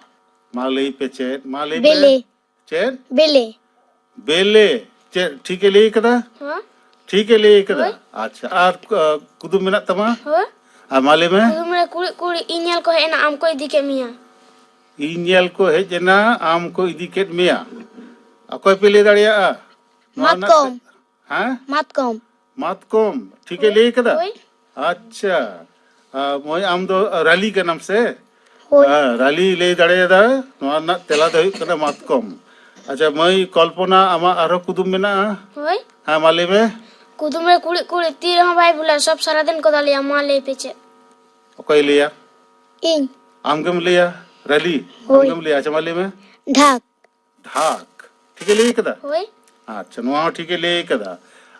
ᱢᱟ ᱞᱟᱹᱭ ᱯᱮ ᱪᱮᱫ? ᱢᱟ ᱞᱟᱹᱭ ᱯᱮ᱾ ᱵᱮᱞᱮ᱾ ᱪᱮᱫ? ᱵᱮᱞᱮ᱾ ᱵᱮᱞᱮ᱾ ᱪᱮᱫ ᱴᱷᱤᱠᱮ ᱞᱟᱹᱭ ᱠᱟᱫᱟ? ᱦᱮᱸ? ᱴᱷᱤᱠᱮ ᱞᱟᱹᱭ ᱠᱟᱫᱟ? ᱦᱳᱭ᱾ ᱟᱪᱪᱷᱟ, ᱟᱨ ᱠᱩᱫᱩᱢ ᱢᱮᱱᱟᱜ ᱛᱟᱢᱟ? ᱦᱳᱭ᱾ ᱟᱨ ᱢᱟ ᱞᱟᱹᱭ ᱢᱮ᱾ ᱠᱩᱫᱩᱢ ᱨᱮ ᱠᱩᱲᱤᱫ ᱠᱩᱲᱤᱫ ᱤᱧ ᱧᱮᱞ ᱠᱚ ᱦᱮᱡ ᱮᱱᱟ, ᱟᱢ ᱠᱚ ᱤᱫᱤ ᱠᱮᱫ ᱢᱮᱭᱟ᱾ ᱤᱧ ᱧᱮᱞ ᱠᱚ ᱦᱮᱡ ᱮᱱᱟ, ᱟᱢ ᱠᱚ ᱤᱫᱤ ᱠᱮᱫ ᱢᱮᱭᱟ᱾ ᱚᱠᱚᱭ ᱯᱮ ᱞᱟᱹᱭ ᱫᱟᱲᱮᱭᱟᱜᱼᱟ? ᱱᱚᱣᱟ ᱨᱮᱱᱟᱜ ᱢᱟᱛᱠᱚᱢ᱾ ᱛᱮ-, ᱦᱮᱸ? ᱢᱟᱛᱠᱚᱢ᱾ ᱢᱟᱛᱠᱚᱢ᱾ ᱴᱷᱤᱠᱮ ᱦᱳᱭ, ᱞᱟᱹᱭ ᱠᱟᱫᱟ? ᱦᱳᱭ᱾ ᱟᱪᱪᱷᱟ᱾ ᱟᱨ ᱢᱟᱹᱭ, ᱟᱢ ᱫᱚ ᱨᱟᱞᱤ ᱠᱟᱱᱟᱢ ᱥᱮ? ᱦᱳᱭ᱾ ᱦᱮᱸ, ᱨᱟᱞᱤ ᱞᱟᱹᱭ ᱫᱟᱲᱮᱭᱟᱫᱟ᱾ ᱱᱚᱣᱟ ᱨᱮᱱᱟᱜ ᱛᱮᱞᱟ ᱫᱚ ᱦᱩᱭᱩᱜ ᱠᱟᱱᱟ ᱢᱟᱛᱠᱚᱢ᱾ ᱟᱪᱪᱷᱟ ᱢᱟᱹᱭ ᱠᱚᱞᱯᱚᱱᱟ, ᱟᱢᱟᱜ ᱟᱨᱦᱚᱸ ᱠᱩᱫᱩᱢ ᱢᱮᱱᱟᱜᱼᱟ? ᱦᱳᱭ᱾ ᱦᱮᱸ, ᱢᱟ ᱞᱟᱹᱭ ᱢᱮ᱾ ᱠᱩᱫᱩᱢ ᱨᱮ ᱠᱩᱲᱤᱫ ᱠᱩᱲᱤᱫ ᱛᱤ ᱨᱮᱦᱚᱸ ᱵᱟᱭ ᱵᱷᱩᱞᱟ, ᱥᱚᱵ ᱥᱟᱨᱟᱫᱤᱱ ᱠᱚ ᱫᱟᱞᱮᱭᱟ, ᱢᱟ ᱞᱟᱹᱭ ᱯᱮ ᱪᱮᱫ? ᱚᱠᱚᱭ ᱞᱟᱹᱭᱟ? ᱤᱧ᱾ ᱟᱢ ᱜᱮᱢ ᱞᱟᱹᱭᱟ? ᱨᱟᱞᱤ? ᱦᱳᱭ᱾ ᱟᱢ ᱜᱮᱢ ᱞᱟᱹᱭᱟ? ᱟᱪᱪᱷᱟ, ᱢᱟ ᱞᱟᱹᱭ ᱢᱮ᱾ ᱰᱷᱟᱠ᱾ ᱰᱷᱟᱠ᱾ ᱴᱷᱤᱠᱮ ᱞᱟᱹᱭ ᱠᱟᱫᱟ? ᱦᱳᱭ᱾ ᱟᱪᱪᱷᱟ, ᱱᱚᱣᱟ ᱦᱚᱸ ᱴᱷᱤᱠᱮ ᱞᱟᱹᱭ ᱠᱟᱫᱟ᱾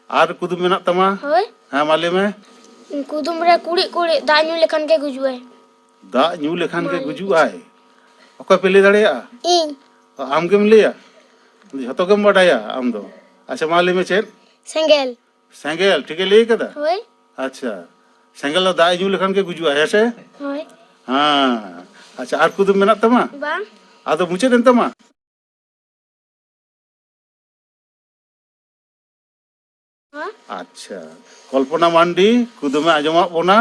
ᱟᱨ ᱠᱩᱫᱩᱢ ᱢᱮᱱᱟᱜ ᱛᱟᱢᱟ? ᱦᱳᱭ᱾ ᱦᱮᱸ, ᱢᱟ ᱞᱟᱹᱭ ᱢᱮ᱾ ᱠᱩᱫᱩᱢ ᱨᱮ ᱠᱩᱲᱤᱫ ᱠᱩᱲᱤᱫ ᱫᱟᱜ ᱧᱩ ᱞᱮᱠᱷᱟᱱ ᱜᱮ ᱜᱩᱡᱩᱜᱼᱟᱭ᱾ ᱫᱟᱜ ᱧᱩ ᱞᱮᱠᱷᱟᱱ ᱜᱮ ᱢᱟ ᱞᱟᱹᱭ ᱜᱩᱡᱩᱜᱼᱟᱭ᱾ ᱚᱠᱚᱭ ᱯᱮ ᱞᱟᱹᱭ ᱫᱟᱲᱮᱭᱟᱜᱼᱟ? ᱤᱧ᱾ ᱟᱢ ᱜᱮᱢ ᱞᱟᱹᱭᱟ? ᱡᱷᱚᱛᱚ ᱜᱮᱢ ᱵᱟᱰᱟᱭᱟ ᱟᱢ ᱫᱚ᱾ ᱟᱪᱪᱷᱟ, ᱢᱟ ᱞᱟᱹᱭ ᱢᱮ ᱪᱮᱫ? ᱥᱮᱸᱜᱮᱞ᱾ ᱥᱮᱸᱜᱮᱞ, ᱴᱷᱤᱠᱮ ᱞᱟᱹᱭ ᱠᱟᱫᱟ? ᱦᱳᱭ᱾ ᱟᱪᱪᱷᱟ, ᱥᱮᱸᱜᱮᱞ ᱫᱚ ᱫᱟᱜ ᱮ ᱧᱩ ᱞᱮᱠᱷᱟᱱ ᱜᱮ ᱜᱩᱡᱩᱜᱼᱟ, ᱦᱮᱸ ᱥᱮ? ᱦᱳᱭ᱾ ᱦᱮᱸ᱾ ᱟᱪᱪᱷᱟ, ᱟᱨ ᱠᱩᱫᱩᱢ ᱢᱮᱱᱟᱜ ᱛᱟᱢᱟ? ᱵᱟᱝ᱾ ᱟᱫᱚ ᱢᱩᱪᱟᱹᱫ ᱮᱱ ᱛᱟᱢᱟ? ᱦᱮᱸ? ᱟᱪᱪᱷᱟ, ᱠᱚᱞᱯᱚᱱᱟ ᱢᱟᱱᱰᱤ ᱠᱩᱫᱩᱢᱮ ᱟᱸᱡᱚᱢᱟᱫ ᱵᱚᱱᱟ,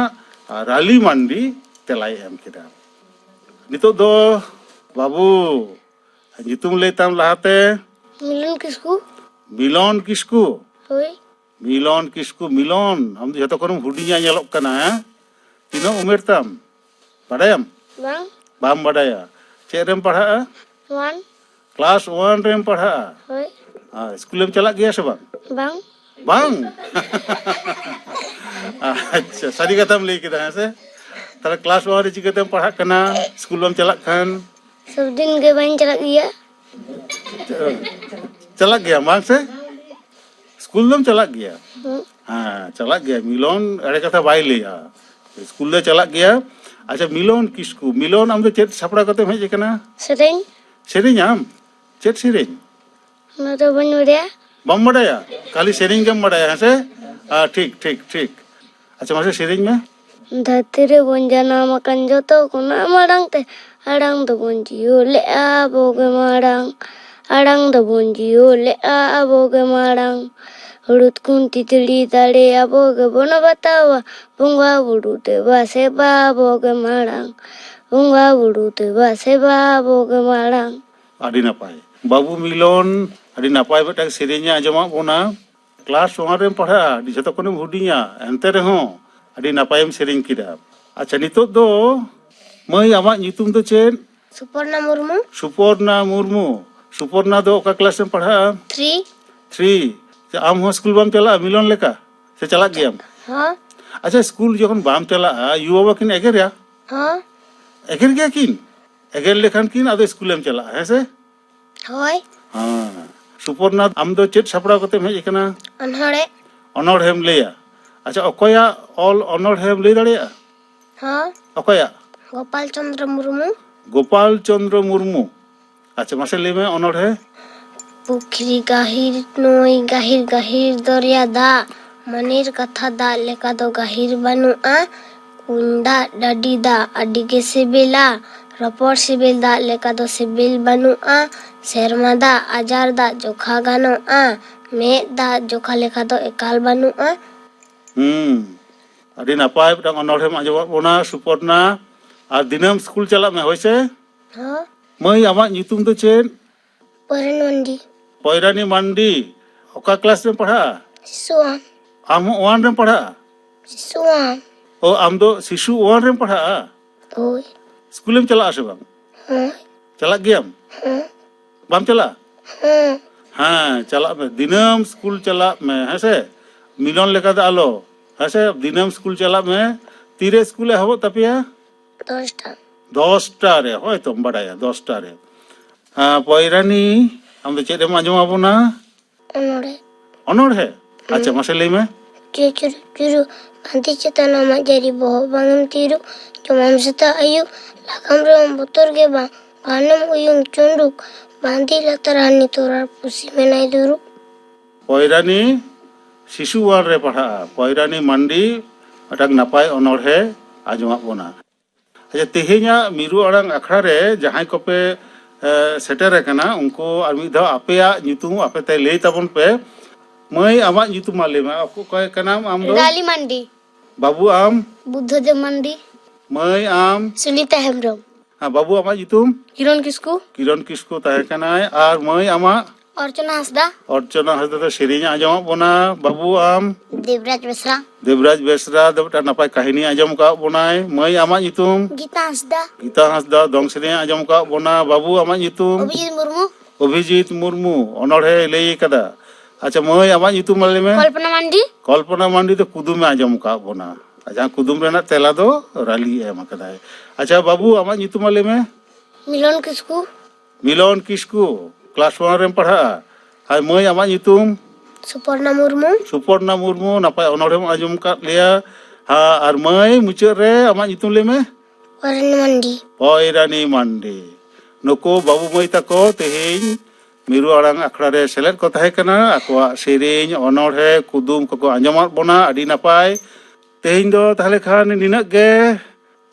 ᱟᱨ ᱨᱟᱞᱤ ᱢᱟᱱᱰᱤ ᱛᱮᱞᱟᱭ ᱮᱢ ᱠᱮᱫᱟ᱾ ᱱᱤᱛᱚᱜ ᱫᱚ ᱵᱟᱹᱵᱩ, ᱧᱩᱛᱩᱢ ᱞᱟᱹᱭ ᱛᱟᱢ ᱞᱟᱦᱟᱛᱮ᱾ ᱢᱤᱞᱚᱱ ᱠᱤᱥᱠᱩ᱾ ᱢᱤᱞᱚᱱ ᱠᱤᱥᱠᱩ? ᱦᱳᱭ᱾ ᱢᱤᱞᱚᱱ ᱠᱤᱥᱠᱩ, ᱢᱤᱞᱚᱱ, ᱟᱢ ᱫᱚ ᱡᱷᱚᱛᱚ ᱠᱷᱚᱱᱮᱢ ᱦᱩᱰᱤᱧᱟ ᱧᱮᱞᱚᱜ ᱠᱟᱱᱟ, ᱦᱮᱸ? ᱛᱤᱱᱟᱹᱜ ᱩᱢᱮᱨ ᱛᱟᱢ? ᱵᱟᱰᱟᱭᱟᱢ? ᱵᱟᱝ᱾ ᱵᱟᱢ ᱵᱟᱰᱟᱭᱟ? ᱪᱮᱫ ᱨᱮᱢ ᱯᱟᱲᱦᱟᱜᱼᱟ? ᱚᱣᱟᱱ᱾ ᱠᱞᱟᱥ ᱚᱣᱟᱱ ᱨᱮᱢ ᱯᱟᱲᱦᱟᱜᱼᱟ? ᱦᱳᱭ᱾ ᱟᱨ ᱥᱠᱩᱞᱮᱢ ᱪᱟᱞᱟᱜ ᱜᱮᱭᱟ ᱥᱮ ᱵᱟᱝ? ᱵᱟᱝ᱾ ᱵᱟᱝ? ᱟᱪᱪᱷᱟ, ᱥᱟᱹᱨᱤ ᱠᱟᱛᱷᱟᱢ ᱞᱟᱹᱭ ᱠᱮᱫᱟ, ᱦᱮᱸ ᱥᱮ? ᱛᱟᱦᱞᱮ ᱠᱞᱟᱥ ᱳᱣᱟᱱ ᱨᱮ ᱪᱤᱠᱟᱹᱛᱮᱢ ᱯᱟᱲᱦᱟᱜ ᱠᱟᱱᱟ? ᱥᱠᱩᱞ ᱵᱟᱢ ᱪᱟᱞᱟᱜ ᱠᱷᱟᱱ? ᱥᱚᱵᱫᱤᱱ ᱜᱮ ᱵᱟᱹᱧ ᱪᱟᱞᱟᱜ ᱜᱮᱭᱟ᱾ ᱪᱟᱞᱟᱜ ᱜᱮᱭᱟᱢ ᱵᱟᱝ ᱥᱮ? ᱥᱠᱩᱞ ᱫᱚᱢ ᱪᱟᱞᱟᱜ ᱜᱮᱭᱟ? ᱦᱮᱸ᱾ ᱦᱮᱸ, ᱪᱟᱞᱟᱜ ᱜᱮᱭᱟ᱾ ᱢᱤᱞᱚᱱ ᱮᱲᱮ ᱠᱟᱛᱷᱟ ᱵᱟᱭ ᱞᱟᱹᱭᱟ, ᱥᱠᱩᱞ ᱫᱚ ᱪᱟᱞᱟᱜ ᱜᱮᱭᱟ᱾ ᱟᱪᱪᱷᱟ, ᱢᱤᱞᱚᱱ ᱠᱤᱥᱠᱩ, ᱢᱤᱞᱚᱱ, ᱟᱢ ᱫᱚ ᱪᱮᱫ ᱥᱟᱯᱲᱟᱣ ᱠᱟᱛᱮᱢ ᱦᱮᱡ ᱟᱠᱟᱱᱟ? ᱥᱮᱨᱮᱧ᱾ ᱥᱮᱨᱮᱧᱟᱢ? ᱪᱮᱫ ᱥᱮᱨᱮᱧ? ᱚᱱᱟ ᱫᱚ ᱵᱟᱹᱧ ᱵᱟᱲᱟᱭᱟ᱾ ᱵᱟᱢ ᱵᱟᱰᱟᱭᱟ? ᱠᱷᱟᱹᱞᱤ ᱥᱮᱨᱮᱧ ᱜᱮᱢ ᱵᱟᱰᱟᱭᱟ, ᱦᱮᱸ ᱥᱮ? ᱟᱨ ᱴᱷᱤᱠ, ᱴᱷᱤᱠ, ᱴᱷᱤᱠ᱾ ᱟᱪᱪᱷᱟ, ᱢᱟᱥᱮ ᱥᱮᱨᱮᱧ ᱢᱮ᱾ ᱫᱷᱟᱹᱨᱛᱤ ᱨᱮᱵᱚᱱ ᱡᱟᱱᱟᱢ ᱟᱠᱟᱱ ᱡᱚᱛᱚ ᱠᱷᱚᱱᱟᱜ ᱢᱟᱲᱟᱝ ᱛᱮ, ᱟᱲᱟᱝ ᱫᱚᱵᱚᱱ ᱡᱤᱭᱟᱹᱣ ᱞᱮᱜᱼᱟ ᱟᱵᱚ ᱜᱮ ᱢᱟᱲᱟᱝ᱾ ᱟᱲᱟᱝ ᱫᱚᱵᱚᱱ ᱡᱤᱭᱟᱹᱣ ᱞᱮᱜᱼᱟ ᱟᱵᱚ ᱜᱮ ᱢᱟᱲᱟᱝ᱾ ᱦᱩᱲᱩᱫ ᱠᱷᱚᱱ ᱛᱤᱛᱲᱤ ᱫᱟᱲᱮ ᱟᱵᱚ ᱜᱮᱵᱚᱱ ᱵᱟᱛᱟᱣᱟ᱾ ᱵᱚᱸᱜᱟ ᱵᱩᱨᱩ ᱫᱮᱵᱟ ᱥᱮᱵᱟ ᱟᱵᱚ ᱜᱮ ᱢᱟᱲᱟᱝ᱾ ᱵᱚᱸᱜᱟ ᱵᱩᱨᱩ ᱫᱮᱵᱟ ᱥᱮᱵᱟ ᱟᱵᱚ ᱜᱮ ᱢᱟᱲᱟᱝ᱾ ᱟᱹᱰᱤ ᱱᱟᱯᱟᱭ᱾ ᱵᱟᱹᱵᱩ ᱢᱤᱞᱚᱱ, ᱟᱹᱰᱤ ᱱᱟᱯᱟᱭ ᱢᱤᱫᱴᱟᱝ ᱥᱮᱨᱮᱧ ᱮ ᱟᱸᱡᱚᱢᱟᱫ ᱵᱚᱱᱟ᱾ ᱠᱞᱟᱥ ᱳᱣᱟᱱ ᱨᱮᱢ ᱯᱟᱲᱦᱟᱜᱼᱟ, ᱟᱹᱰᱤ ᱡᱷᱚᱛᱚ ᱠᱷᱚᱱᱮᱢ ᱦᱩᱰᱤᱧᱟ, ᱮᱱᱛᱮ ᱨᱮᱦᱚᱸ ᱟᱹᱰᱤ ᱱᱟᱯᱟᱭᱮᱢ ᱥᱮᱨᱮᱧ ᱠᱮᱫᱟ᱾ ᱟᱪᱪᱷᱟ, ᱱᱤᱛᱚᱜ ᱫᱚ ᱢᱟᱹᱭ, ᱟᱢᱟᱜ ᱧᱩᱛᱩᱢ ᱫᱚ ᱪᱮᱫ? ᱥᱩᱯᱚᱨᱱᱟ ᱢᱩᱨᱢᱩ᱾ ᱥᱩᱯᱚᱨᱱᱟ ᱢᱩᱨᱢᱩ᱾ ᱥᱩᱯᱚᱨᱱᱟ ᱫᱚ ᱚᱠᱟ ᱠᱞᱟᱥ ᱨᱮᱢ ᱯᱟᱲᱦᱟᱜᱼᱟ? ᱛᱷᱨᱤ᱾ ᱛᱷᱨᱤ᱾ ᱟᱢ ᱦᱚᱸ ᱥᱠᱩᱞ ᱵᱟᱢ ᱪᱟᱞᱟᱜᱼᱟ ᱢᱤᱞᱚᱱ ᱞᱮᱠᱟ? ᱥᱮ ᱪᱟᱞᱟᱜ ᱜᱮᱭᱟᱢ? ᱦᱚᱸ᱾ ᱟᱪᱪᱷᱟ, ᱥᱠᱩᱞ ᱡᱚᱠᱷᱚᱱ ᱵᱟᱢ ᱪᱟᱞᱟᱜᱼᱟ, ᱭᱩ ᱵᱟᱵᱟ ᱠᱤᱱ ᱮᱜᱮᱨᱟ? ᱦᱚᱸ᱾ ᱮᱜᱮᱨ ᱜᱮᱭᱟ ᱠᱤᱱ? ᱮᱜᱮᱨ ᱞᱮᱠᱷᱟᱱ ᱠᱤᱱ ᱟᱫᱚ ᱥᱠᱩᱞᱮᱢ ᱪᱟᱞᱟᱜᱼᱟ, ᱦᱮᱸ ᱥᱮ? ᱦᱳᱭ᱾ ᱦᱮᱸ᱾ ᱥᱩᱯᱚᱨᱱᱟ, ᱟᱢ ᱫᱚ ᱪᱮᱫ ᱥᱟᱯᱲᱟᱣ ᱠᱟᱛᱮᱢ ᱦᱮᱡ ᱟᱠᱟᱱᱟ? ᱚᱱᱚᱬᱦᱮ᱾ ᱚᱱᱚᱬᱦᱮᱢ ᱞᱟᱹᱭᱟ? ᱟᱪᱪᱷᱟ, ᱚᱠᱚᱭᱟᱜ ᱚᱞ ᱚᱱᱚᱬᱦᱮᱢ ᱞᱟᱹᱭ ᱫᱟᱲᱮᱭᱟᱜᱼᱟ? ᱦᱚᱸ᱾ ᱚᱠᱚᱭᱟᱜ? ᱜᱳᱯᱟᱞ ᱪᱚᱸᱫᱽᱨᱚ ᱢᱩᱨᱢᱩ᱾ ᱜᱳᱯᱟᱞ ᱪᱚᱸᱫᱽᱨᱚ ᱢᱩᱨᱢᱩ᱾ ᱟᱪᱪᱷᱟ, ᱢᱟᱥᱮ ᱞᱟᱹᱭ ᱢᱮ ᱚᱱᱚᱬᱦᱮ᱾ ᱯᱩᱠᱷᱨᱤ ᱜᱟᱹᱦᱤᱨ, ᱱᱟᱹᱭ ᱜᱟᱹᱦᱤᱨ ᱜᱟᱹᱦᱤᱨ, ᱫᱚᱨᱭᱟ ᱫᱟᱜ, ᱢᱚᱱᱮᱨ ᱠᱟᱛᱷᱟ ᱫᱟᱜ ᱞᱮᱠᱟ ᱫᱚ ᱜᱟᱹᱦᱤᱨ ᱵᱟᱹᱱᱩᱜᱼᱟ᱾ ᱠᱩᱧ ᱫᱟᱜ, ᱰᱟᱹᱰᱤ ᱫᱟᱜ, ᱟᱹᱰᱤ ᱜᱮ ᱥᱤᱵᱤᱞᱟ᱾ ᱨᱚᱯᱚᱲ ᱥᱤᱵᱤᱞ ᱫᱟᱜ ᱞᱮᱠᱟ ᱫᱚ ᱥᱤᱵᱤᱞ ᱵᱟᱹᱱᱩᱜᱼᱟ᱾ ᱥᱮᱨᱢᱟ ᱫᱟᱜ, ᱟᱡᱟᱨ ᱫᱟᱜ ᱡᱚᱠᱷᱟ ᱜᱟᱱᱚᱜᱼᱟ᱾ ᱢᱮᱫ ᱫᱟᱜ ᱡᱚᱠᱷᱟ ᱞᱮᱠᱟ ᱫᱚ ᱮᱠᱟᱞ ᱵᱟᱹᱱᱩᱜᱼᱟ᱾ ᱦᱩᱸ, ᱟᱹᱰᱤ ᱱᱟᱯᱟᱭ ᱢᱤᱫᱴᱟᱝ ᱚᱱᱚᱬᱦᱮᱢ ᱟᱸᱡᱚᱢᱟᱫ ᱵᱚᱱᱟ, ᱥᱩᱯᱚᱨᱱᱟ᱾ ᱟᱨ ᱫᱤᱱᱟᱹᱢ ᱥᱠᱩᱞ ᱪᱟᱞᱟᱜ ᱢᱮ, ᱦᱳᱭ ᱥᱮ? ᱦᱚᱸ᱾ ᱢᱟᱹᱭ, ᱟᱢᱟᱜ ᱧᱩᱛᱩᱢ ᱫᱚ ᱪᱮᱫ? ᱯᱚᱨᱮᱱ ᱢᱟᱱᱰᱤ᱾ ᱯᱚᱭᱨᱟᱱᱤ ᱢᱟᱱᱰᱤ᱾ ᱚᱠᱟ ᱠᱞᱟᱥ ᱨᱮᱢ ᱯᱟᱲᱦᱟᱜᱼᱟ? ᱥᱤᱥᱩ ᱣᱟᱱ᱾ ᱟᱢ ᱦᱚᱸ ᱳᱣᱟᱱ ᱨᱮᱢ ᱯᱟᱲᱦᱟᱜᱼᱟ? ᱥᱤᱥᱩ ᱣᱟᱱ᱾ ᱚ, ᱟᱢ ᱫᱚ ᱥᱤᱥᱩ ᱳᱣᱟᱱ ᱨᱮᱢ ᱯᱟᱲᱦᱟᱜᱼᱟ? ᱦᱳᱭ᱾ ᱥᱠᱩᱞᱮᱢ ᱪᱟᱞᱟᱜᱼᱟ ᱥᱮ ᱵᱟᱝ? ᱦᱮᱸ᱾ ᱪᱟᱞᱟᱜ ᱜᱮᱭᱟᱢ? ᱦᱮᱸ᱾ ᱵᱟᱢ ᱪᱟᱞᱟᱜᱼᱟ? ᱦᱮᱸ᱾ ᱦᱮᱸ, ᱪᱟᱞᱟᱜ ᱢᱮ᱾ ᱫᱤᱱᱟᱹᱢ ᱥᱠᱩᱞ ᱪᱟᱞᱟᱜ ᱢᱮ, ᱦᱮᱸ ᱥᱮ? ᱢᱤᱞᱚᱱ ᱞᱮᱠᱟ ᱫᱚ ᱟᱞᱚ, ᱦᱮᱸ ᱥᱮ? ᱫᱤᱱᱟᱹᱢ ᱥᱠᱩᱞ ᱪᱟᱞᱟᱜ ᱢᱮ᱾ ᱛᱤᱨᱮ ᱥᱠᱩᱞ ᱮᱦᱚᱵᱚᱜ ᱛᱟᱯᱮᱭᱟ? ᱫᱚᱥᱴᱟ᱾ ᱫᱚᱥᱴᱟ ᱨᱮ, ᱦᱳᱭ ᱛᱚᱢ ᱵᱟᱰᱟᱭᱟ, ᱫᱚᱥᱴᱟ ᱨᱮ᱾ ᱟᱸ, ᱯᱚᱭᱨᱟᱱᱤ, ᱟᱢ ᱫᱚ ᱪᱮᱫ ᱮᱢ ᱟᱸᱡᱚᱢ ᱟᱵᱚᱱᱟ? ᱚᱱᱚᱬᱦᱮ᱾ ᱚᱱᱚᱬᱦᱮ? ᱟᱪᱪᱷᱟ, ᱦᱩᱸ᱾ ᱢᱟᱥᱮ ᱞᱟᱹᱭ ᱢᱮ᱾ ᱪᱩᱨᱩ ᱪᱩᱨᱩ ᱪᱩᱨᱩ, ᱵᱟᱸᱫᱤ ᱪᱮᱛᱟᱱ ᱟᱢᱟᱜ ᱡᱟᱹᱨᱤ, ᱵᱚᱦᱚᱜ ᱵᱟᱝ ᱮᱢ ᱛᱤᱨᱩ, ᱡᱚᱢᱟᱢ ᱥᱮᱛᱟᱜ ᱟᱹᱭᱩᱵ, ᱞᱟᱜᱟᱢ ᱨᱮᱦᱚᱸ ᱵᱚᱛᱚᱨ ᱜᱮ ᱵᱟᱝ, ᱜᱟᱱᱮᱢ ᱩᱭᱩᱝ ᱪᱩᱸᱰᱩᱠ, ᱵᱟᱸᱫᱤ ᱞᱟᱛᱟᱨ ᱦᱟᱹᱱᱤ ᱛᱚᱨᱟᱨ ᱯᱩᱥᱤ ᱢᱮᱱᱟᱭ ᱫᱩᱲᱩᱵ᱾ ᱯᱚᱭᱨᱟᱱᱤ ᱥᱤᱥᱩ ᱚᱣᱟᱱ ᱨᱮ ᱯᱟᱲᱦᱟᱜᱼᱟ᱾ ᱯᱚᱭᱨᱟᱱᱤ ᱢᱟᱱᱰᱤ ᱢᱤᱫᱴᱟᱝ ᱱᱟᱯᱟᱭ ᱚᱱᱚᱬᱦᱮ ᱟᱸᱡᱚᱢᱟᱜ ᱵᱚᱱᱟ᱾ ᱟᱪᱪᱷᱟ, ᱛᱮᱦᱮᱧᱟᱜ ᱢᱤᱨᱩ ᱟᱲᱟᱝ ᱟᱠᱷᱲᱟ ᱨᱮ ᱡᱟᱦᱟᱸᱭ ᱠᱚᱯᱮ, ᱮ, ᱥᱮᱴᱮᱨ ᱟᱠᱟᱱᱟ, ᱩᱱᱠᱩ ᱟᱨ ᱢᱤᱫ ᱫᱷᱟᱣ ᱟᱯᱮᱭᱟᱜ ᱧᱩᱛᱩᱢ ᱟᱯᱮ ᱛᱮ ᱞᱟᱹᱭ ᱛᱟᱵᱚᱱ ᱯᱮ᱾ ᱢᱟᱹᱭ, ᱟᱢᱟᱜ ᱧᱩᱛᱩᱢ ᱢᱟ ᱞᱟᱹᱭ ᱢᱮ᱾ ᱚᱠᱚᱭ ᱠᱟᱱᱟᱢ ᱟᱢ ᱫᱚ? ᱨᱟᱞᱤ ᱢᱟᱱᱰᱤ᱾ ᱵᱟᱹᱵᱩ, ᱟᱢ? ᱵᱩᱫᱽᱫᱷᱚᱫᱮᱵ ᱢᱟᱱᱰᱤ᱾ ᱢᱟᱹᱭ, ᱟᱢ? ᱥᱩᱱᱤᱛᱟ ᱦᱮᱢᱵᱨᱚᱢ᱾ ᱦᱮᱸ, ᱵᱟᱹᱵᱩ, ᱟᱢᱟᱜ ᱧᱩᱛᱩᱢ? ᱠᱤᱨᱚᱱ ᱠᱤᱥᱠᱩ᱾ ᱠᱤᱨᱚᱱ ᱠᱤᱥᱠᱩ ᱛᱟᱦᱮᱸ ᱠᱟᱱᱟᱭ᱾ ᱟᱨ ᱢᱟᱹᱭ, ᱟᱢᱟᱜ? ᱚᱨᱪᱚᱱᱟ ᱦᱟᱸᱥᱫᱟ᱾ ᱚᱨᱪᱚᱱᱟ ᱦᱟᱸᱥᱫᱟ ᱫᱚ ᱥᱮᱨᱮᱧ ᱟᱸᱡᱚᱢᱟᱜ ᱵᱚᱱᱟ᱾ ᱵᱟᱹᱵᱩ, ᱟᱢ? ᱫᱮᱵᱽᱨᱟᱡᱽ ᱵᱮᱥᱨᱟ᱾ ᱫᱮᱵᱽᱨᱟᱡᱽ ᱵᱮᱥᱨᱟ ᱫᱚ ᱢᱤᱫᱴᱟᱝ ᱱᱟᱯᱟᱭ ᱠᱟᱹᱦᱱᱤ ᱟᱸᱡᱚᱢ ᱟᱠᱟᱫ ᱵᱚᱱᱟᱭ᱾ ᱢᱟᱹᱭ, ᱟᱢᱟᱜ ᱧᱩᱛᱩᱢ? ᱜᱤᱛᱟ ᱦᱟᱸᱥᱫᱟ᱾ ᱜᱤᱛᱟ ᱦᱟᱸᱥᱫᱟ ᱫᱚᱝ ᱥᱮᱨᱮᱧ ᱟᱸᱡᱚᱢ ᱟᱠᱟᱫ ᱵᱚᱱᱟ᱾ ᱵᱟᱹᱵᱩ, ᱟᱢᱟᱜ ᱧᱩᱛᱩᱢ? ᱚᱵᱷᱤᱡᱤᱛ ᱢᱩᱨᱢᱩ᱾ ᱚᱵᱷᱤᱡᱤᱛ ᱢᱩᱨᱢᱩ ᱚᱱᱚᱬᱦᱮ ᱞᱟᱹᱭ ᱟᱠᱟᱫᱟ᱾ ᱟᱪᱪᱷᱟ ᱢᱟᱹᱭ, ᱟᱢᱟᱜ ᱧᱩᱛᱩᱢ ᱢᱟ ᱞᱟᱹᱭ ᱢᱮ᱾ ᱠᱚᱞᱯᱚᱱᱟ ᱢᱟᱱᱰᱤ᱾ ᱠᱚᱞᱯᱚᱱᱟ ᱢᱟᱱᱰᱤ ᱫᱚ ᱠᱩᱫᱩᱢᱮ ᱟᱸᱡᱚᱢ ᱟᱠᱟᱫ ᱵᱚᱱᱟ᱾ ᱟᱨ ᱡᱟᱦᱟᱸ ᱠᱩᱫᱩᱢ ᱨᱮᱱᱟᱜ ᱛᱮᱞᱟ ᱫᱚ ᱨᱟᱞᱤ ᱮᱢ ᱟᱠᱟᱫᱟᱭ᱾ ᱟᱪᱪᱷᱟ ᱵᱟᱹᱵᱩ, ᱟᱢᱟᱜ ᱧᱩᱛᱩᱢ ᱢᱟ ᱞᱟᱹᱭ ᱢᱮ᱾ ᱢᱤᱞᱚᱱ ᱠᱤᱥᱠᱩ᱾ ᱢᱤᱞᱚᱱ ᱠᱤᱥᱠᱩ, ᱠᱞᱟᱥ ᱚᱣᱟᱱ ᱨᱮᱢ ᱯᱟᱲᱦᱟᱜᱼᱟ᱾ ᱟᱨ ᱢᱟᱹᱭ, ᱟᱢᱟᱜ ᱧᱩᱛᱩᱢ? ᱥᱩᱯᱚᱨᱱᱟ ᱢᱩᱨᱢᱩ᱾ ᱥᱩᱯᱚᱨᱱᱟ ᱢᱩᱨᱢᱩ, ᱱᱟᱯᱟᱭ ᱚᱱᱚᱬᱦᱮᱢ ᱟᱸᱡᱚᱢ ᱟᱠᱟᱫ ᱞᱮᱭᱟ᱾ ᱦᱮᱸ, ᱟᱨ ᱢᱟᱹᱭ, ᱢᱩᱪᱟᱹᱫ ᱨᱮ ᱟᱢᱟᱜ ᱧᱩᱛᱩᱢ ᱞᱟᱹᱭ ᱢᱮ᱾ ᱯᱚᱨᱟᱱᱤ ᱢᱟᱱᱰᱤ᱾ ᱯᱚᱭᱨᱟᱱᱤ ᱢᱟᱱᱰᱤ᱾ ᱱᱩᱠᱩ ᱵᱟᱹᱵᱩ ᱢᱟᱹᱭ ᱛᱟᱠᱚ ᱛᱮᱦᱮᱧ ᱢᱤᱨᱩ ᱟᱲᱟᱝ ᱟᱠᱷᱲᱟ ᱨᱮ ᱥᱮᱞᱮᱫ ᱠᱚ ᱛᱟᱦᱮᱸ ᱠᱟᱱᱟ᱾ ᱟᱠᱚᱣᱟᱜ ᱥᱮᱨᱮᱧ, ᱚᱱᱚᱬᱦᱮ, ᱠᱩᱫᱩᱢ ᱠᱚᱠᱚ ᱟᱸᱡᱚᱢᱟᱫ ᱵᱚᱱᱟ᱾ ᱟᱹᱰᱤ ᱱᱟᱯᱟᱭ᱾ ᱛᱮᱦᱮᱧ ᱫᱚ ᱛᱟᱦᱞᱮ ᱠᱷᱟᱱ ᱱᱤᱱᱟᱹᱜ ᱜᱮ᱾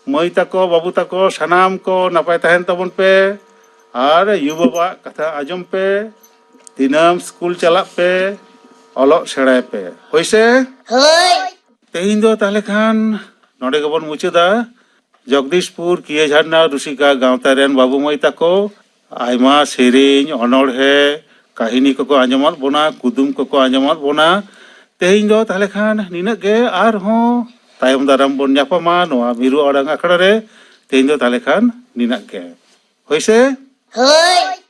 ᱢᱟᱹᱭ ᱛᱟᱠᱚ, ᱵᱟᱹᱵᱩ ᱛᱟᱠᱚ, ᱥᱟᱱᱟᱢ ᱠᱚ ᱱᱟᱯᱟᱭ ᱛᱟᱦᱮᱱ ᱛᱟᱵᱚᱱ ᱯᱮ᱾ ᱟᱨ ᱭᱩ ᱵᱟᱵᱟᱣᱟᱜ ᱠᱟᱛᱷᱟ ᱟᱸᱡᱚᱢ ᱯᱮ᱾ ᱫᱤᱱᱟᱹᱢ ᱥᱠᱩᱞ ᱪᱟᱞᱟᱜ ᱯᱮ, ᱚᱞᱚᱜ ᱥᱮᱬᱟᱭ ᱯᱮ᱾ ᱦᱳᱭ ᱥᱮ? ᱦᱳᱭ᱾ ᱛᱮᱦᱮᱧ ᱫᱚ ᱛᱟᱦᱞᱮ ᱠᱷᱟᱱ ᱱᱚᱰᱮ ᱜᱮᱵᱚᱱ ᱢᱩᱪᱟᱹᱫᱟ᱾ ᱡᱚᱜᱽᱫᱤᱥᱯᱩᱨ ᱠᱤᱭᱟᱹ ᱡᱷᱟᱨᱱᱟ ᱨᱩᱥᱤᱠᱟ ᱜᱟᱶᱛᱟ ᱨᱮᱱ ᱵᱟᱹᱵᱩ ᱢᱟᱹᱭ ᱛᱟᱠᱚ ᱟᱭᱢᱟ ᱥᱮᱨᱮᱧ, ᱚᱱᱚᱬᱦᱮ, ᱠᱟᱹᱦᱱᱤ ᱠᱚᱠᱚ ᱟᱸᱡᱚᱢᱟᱫ ᱵᱚᱱᱟ, ᱠᱩᱫᱩᱢ ᱠᱚᱠᱚ ᱟᱸᱡᱚᱢᱟᱫ ᱵᱚᱱᱟ᱾ ᱛᱮᱦᱮᱧ ᱫᱚ ᱛᱟᱦᱞᱮ ᱠᱷᱟᱱ ᱱᱤᱱᱟᱹᱜ ᱜᱮ, ᱟᱨᱦᱚᱸ ᱛᱟᱭᱚᱢ ᱫᱟᱨᱟᱢ ᱵᱚᱱ ᱧᱟᱯᱟᱢᱟ ᱱᱚᱣᱟ ᱢᱤᱨᱩ ᱟᱲᱟᱝ ᱟᱠᱷᱲᱟ ᱨᱮ᱾ ᱛᱮᱦᱮᱧ ᱫᱚ ᱛᱟᱦᱞᱮ ᱠᱷᱟᱱ ᱱᱤᱱᱟᱹᱜ ᱜᱮ᱾ ᱦᱳᱭ ᱥᱮ? ᱦᱳᱭ᱾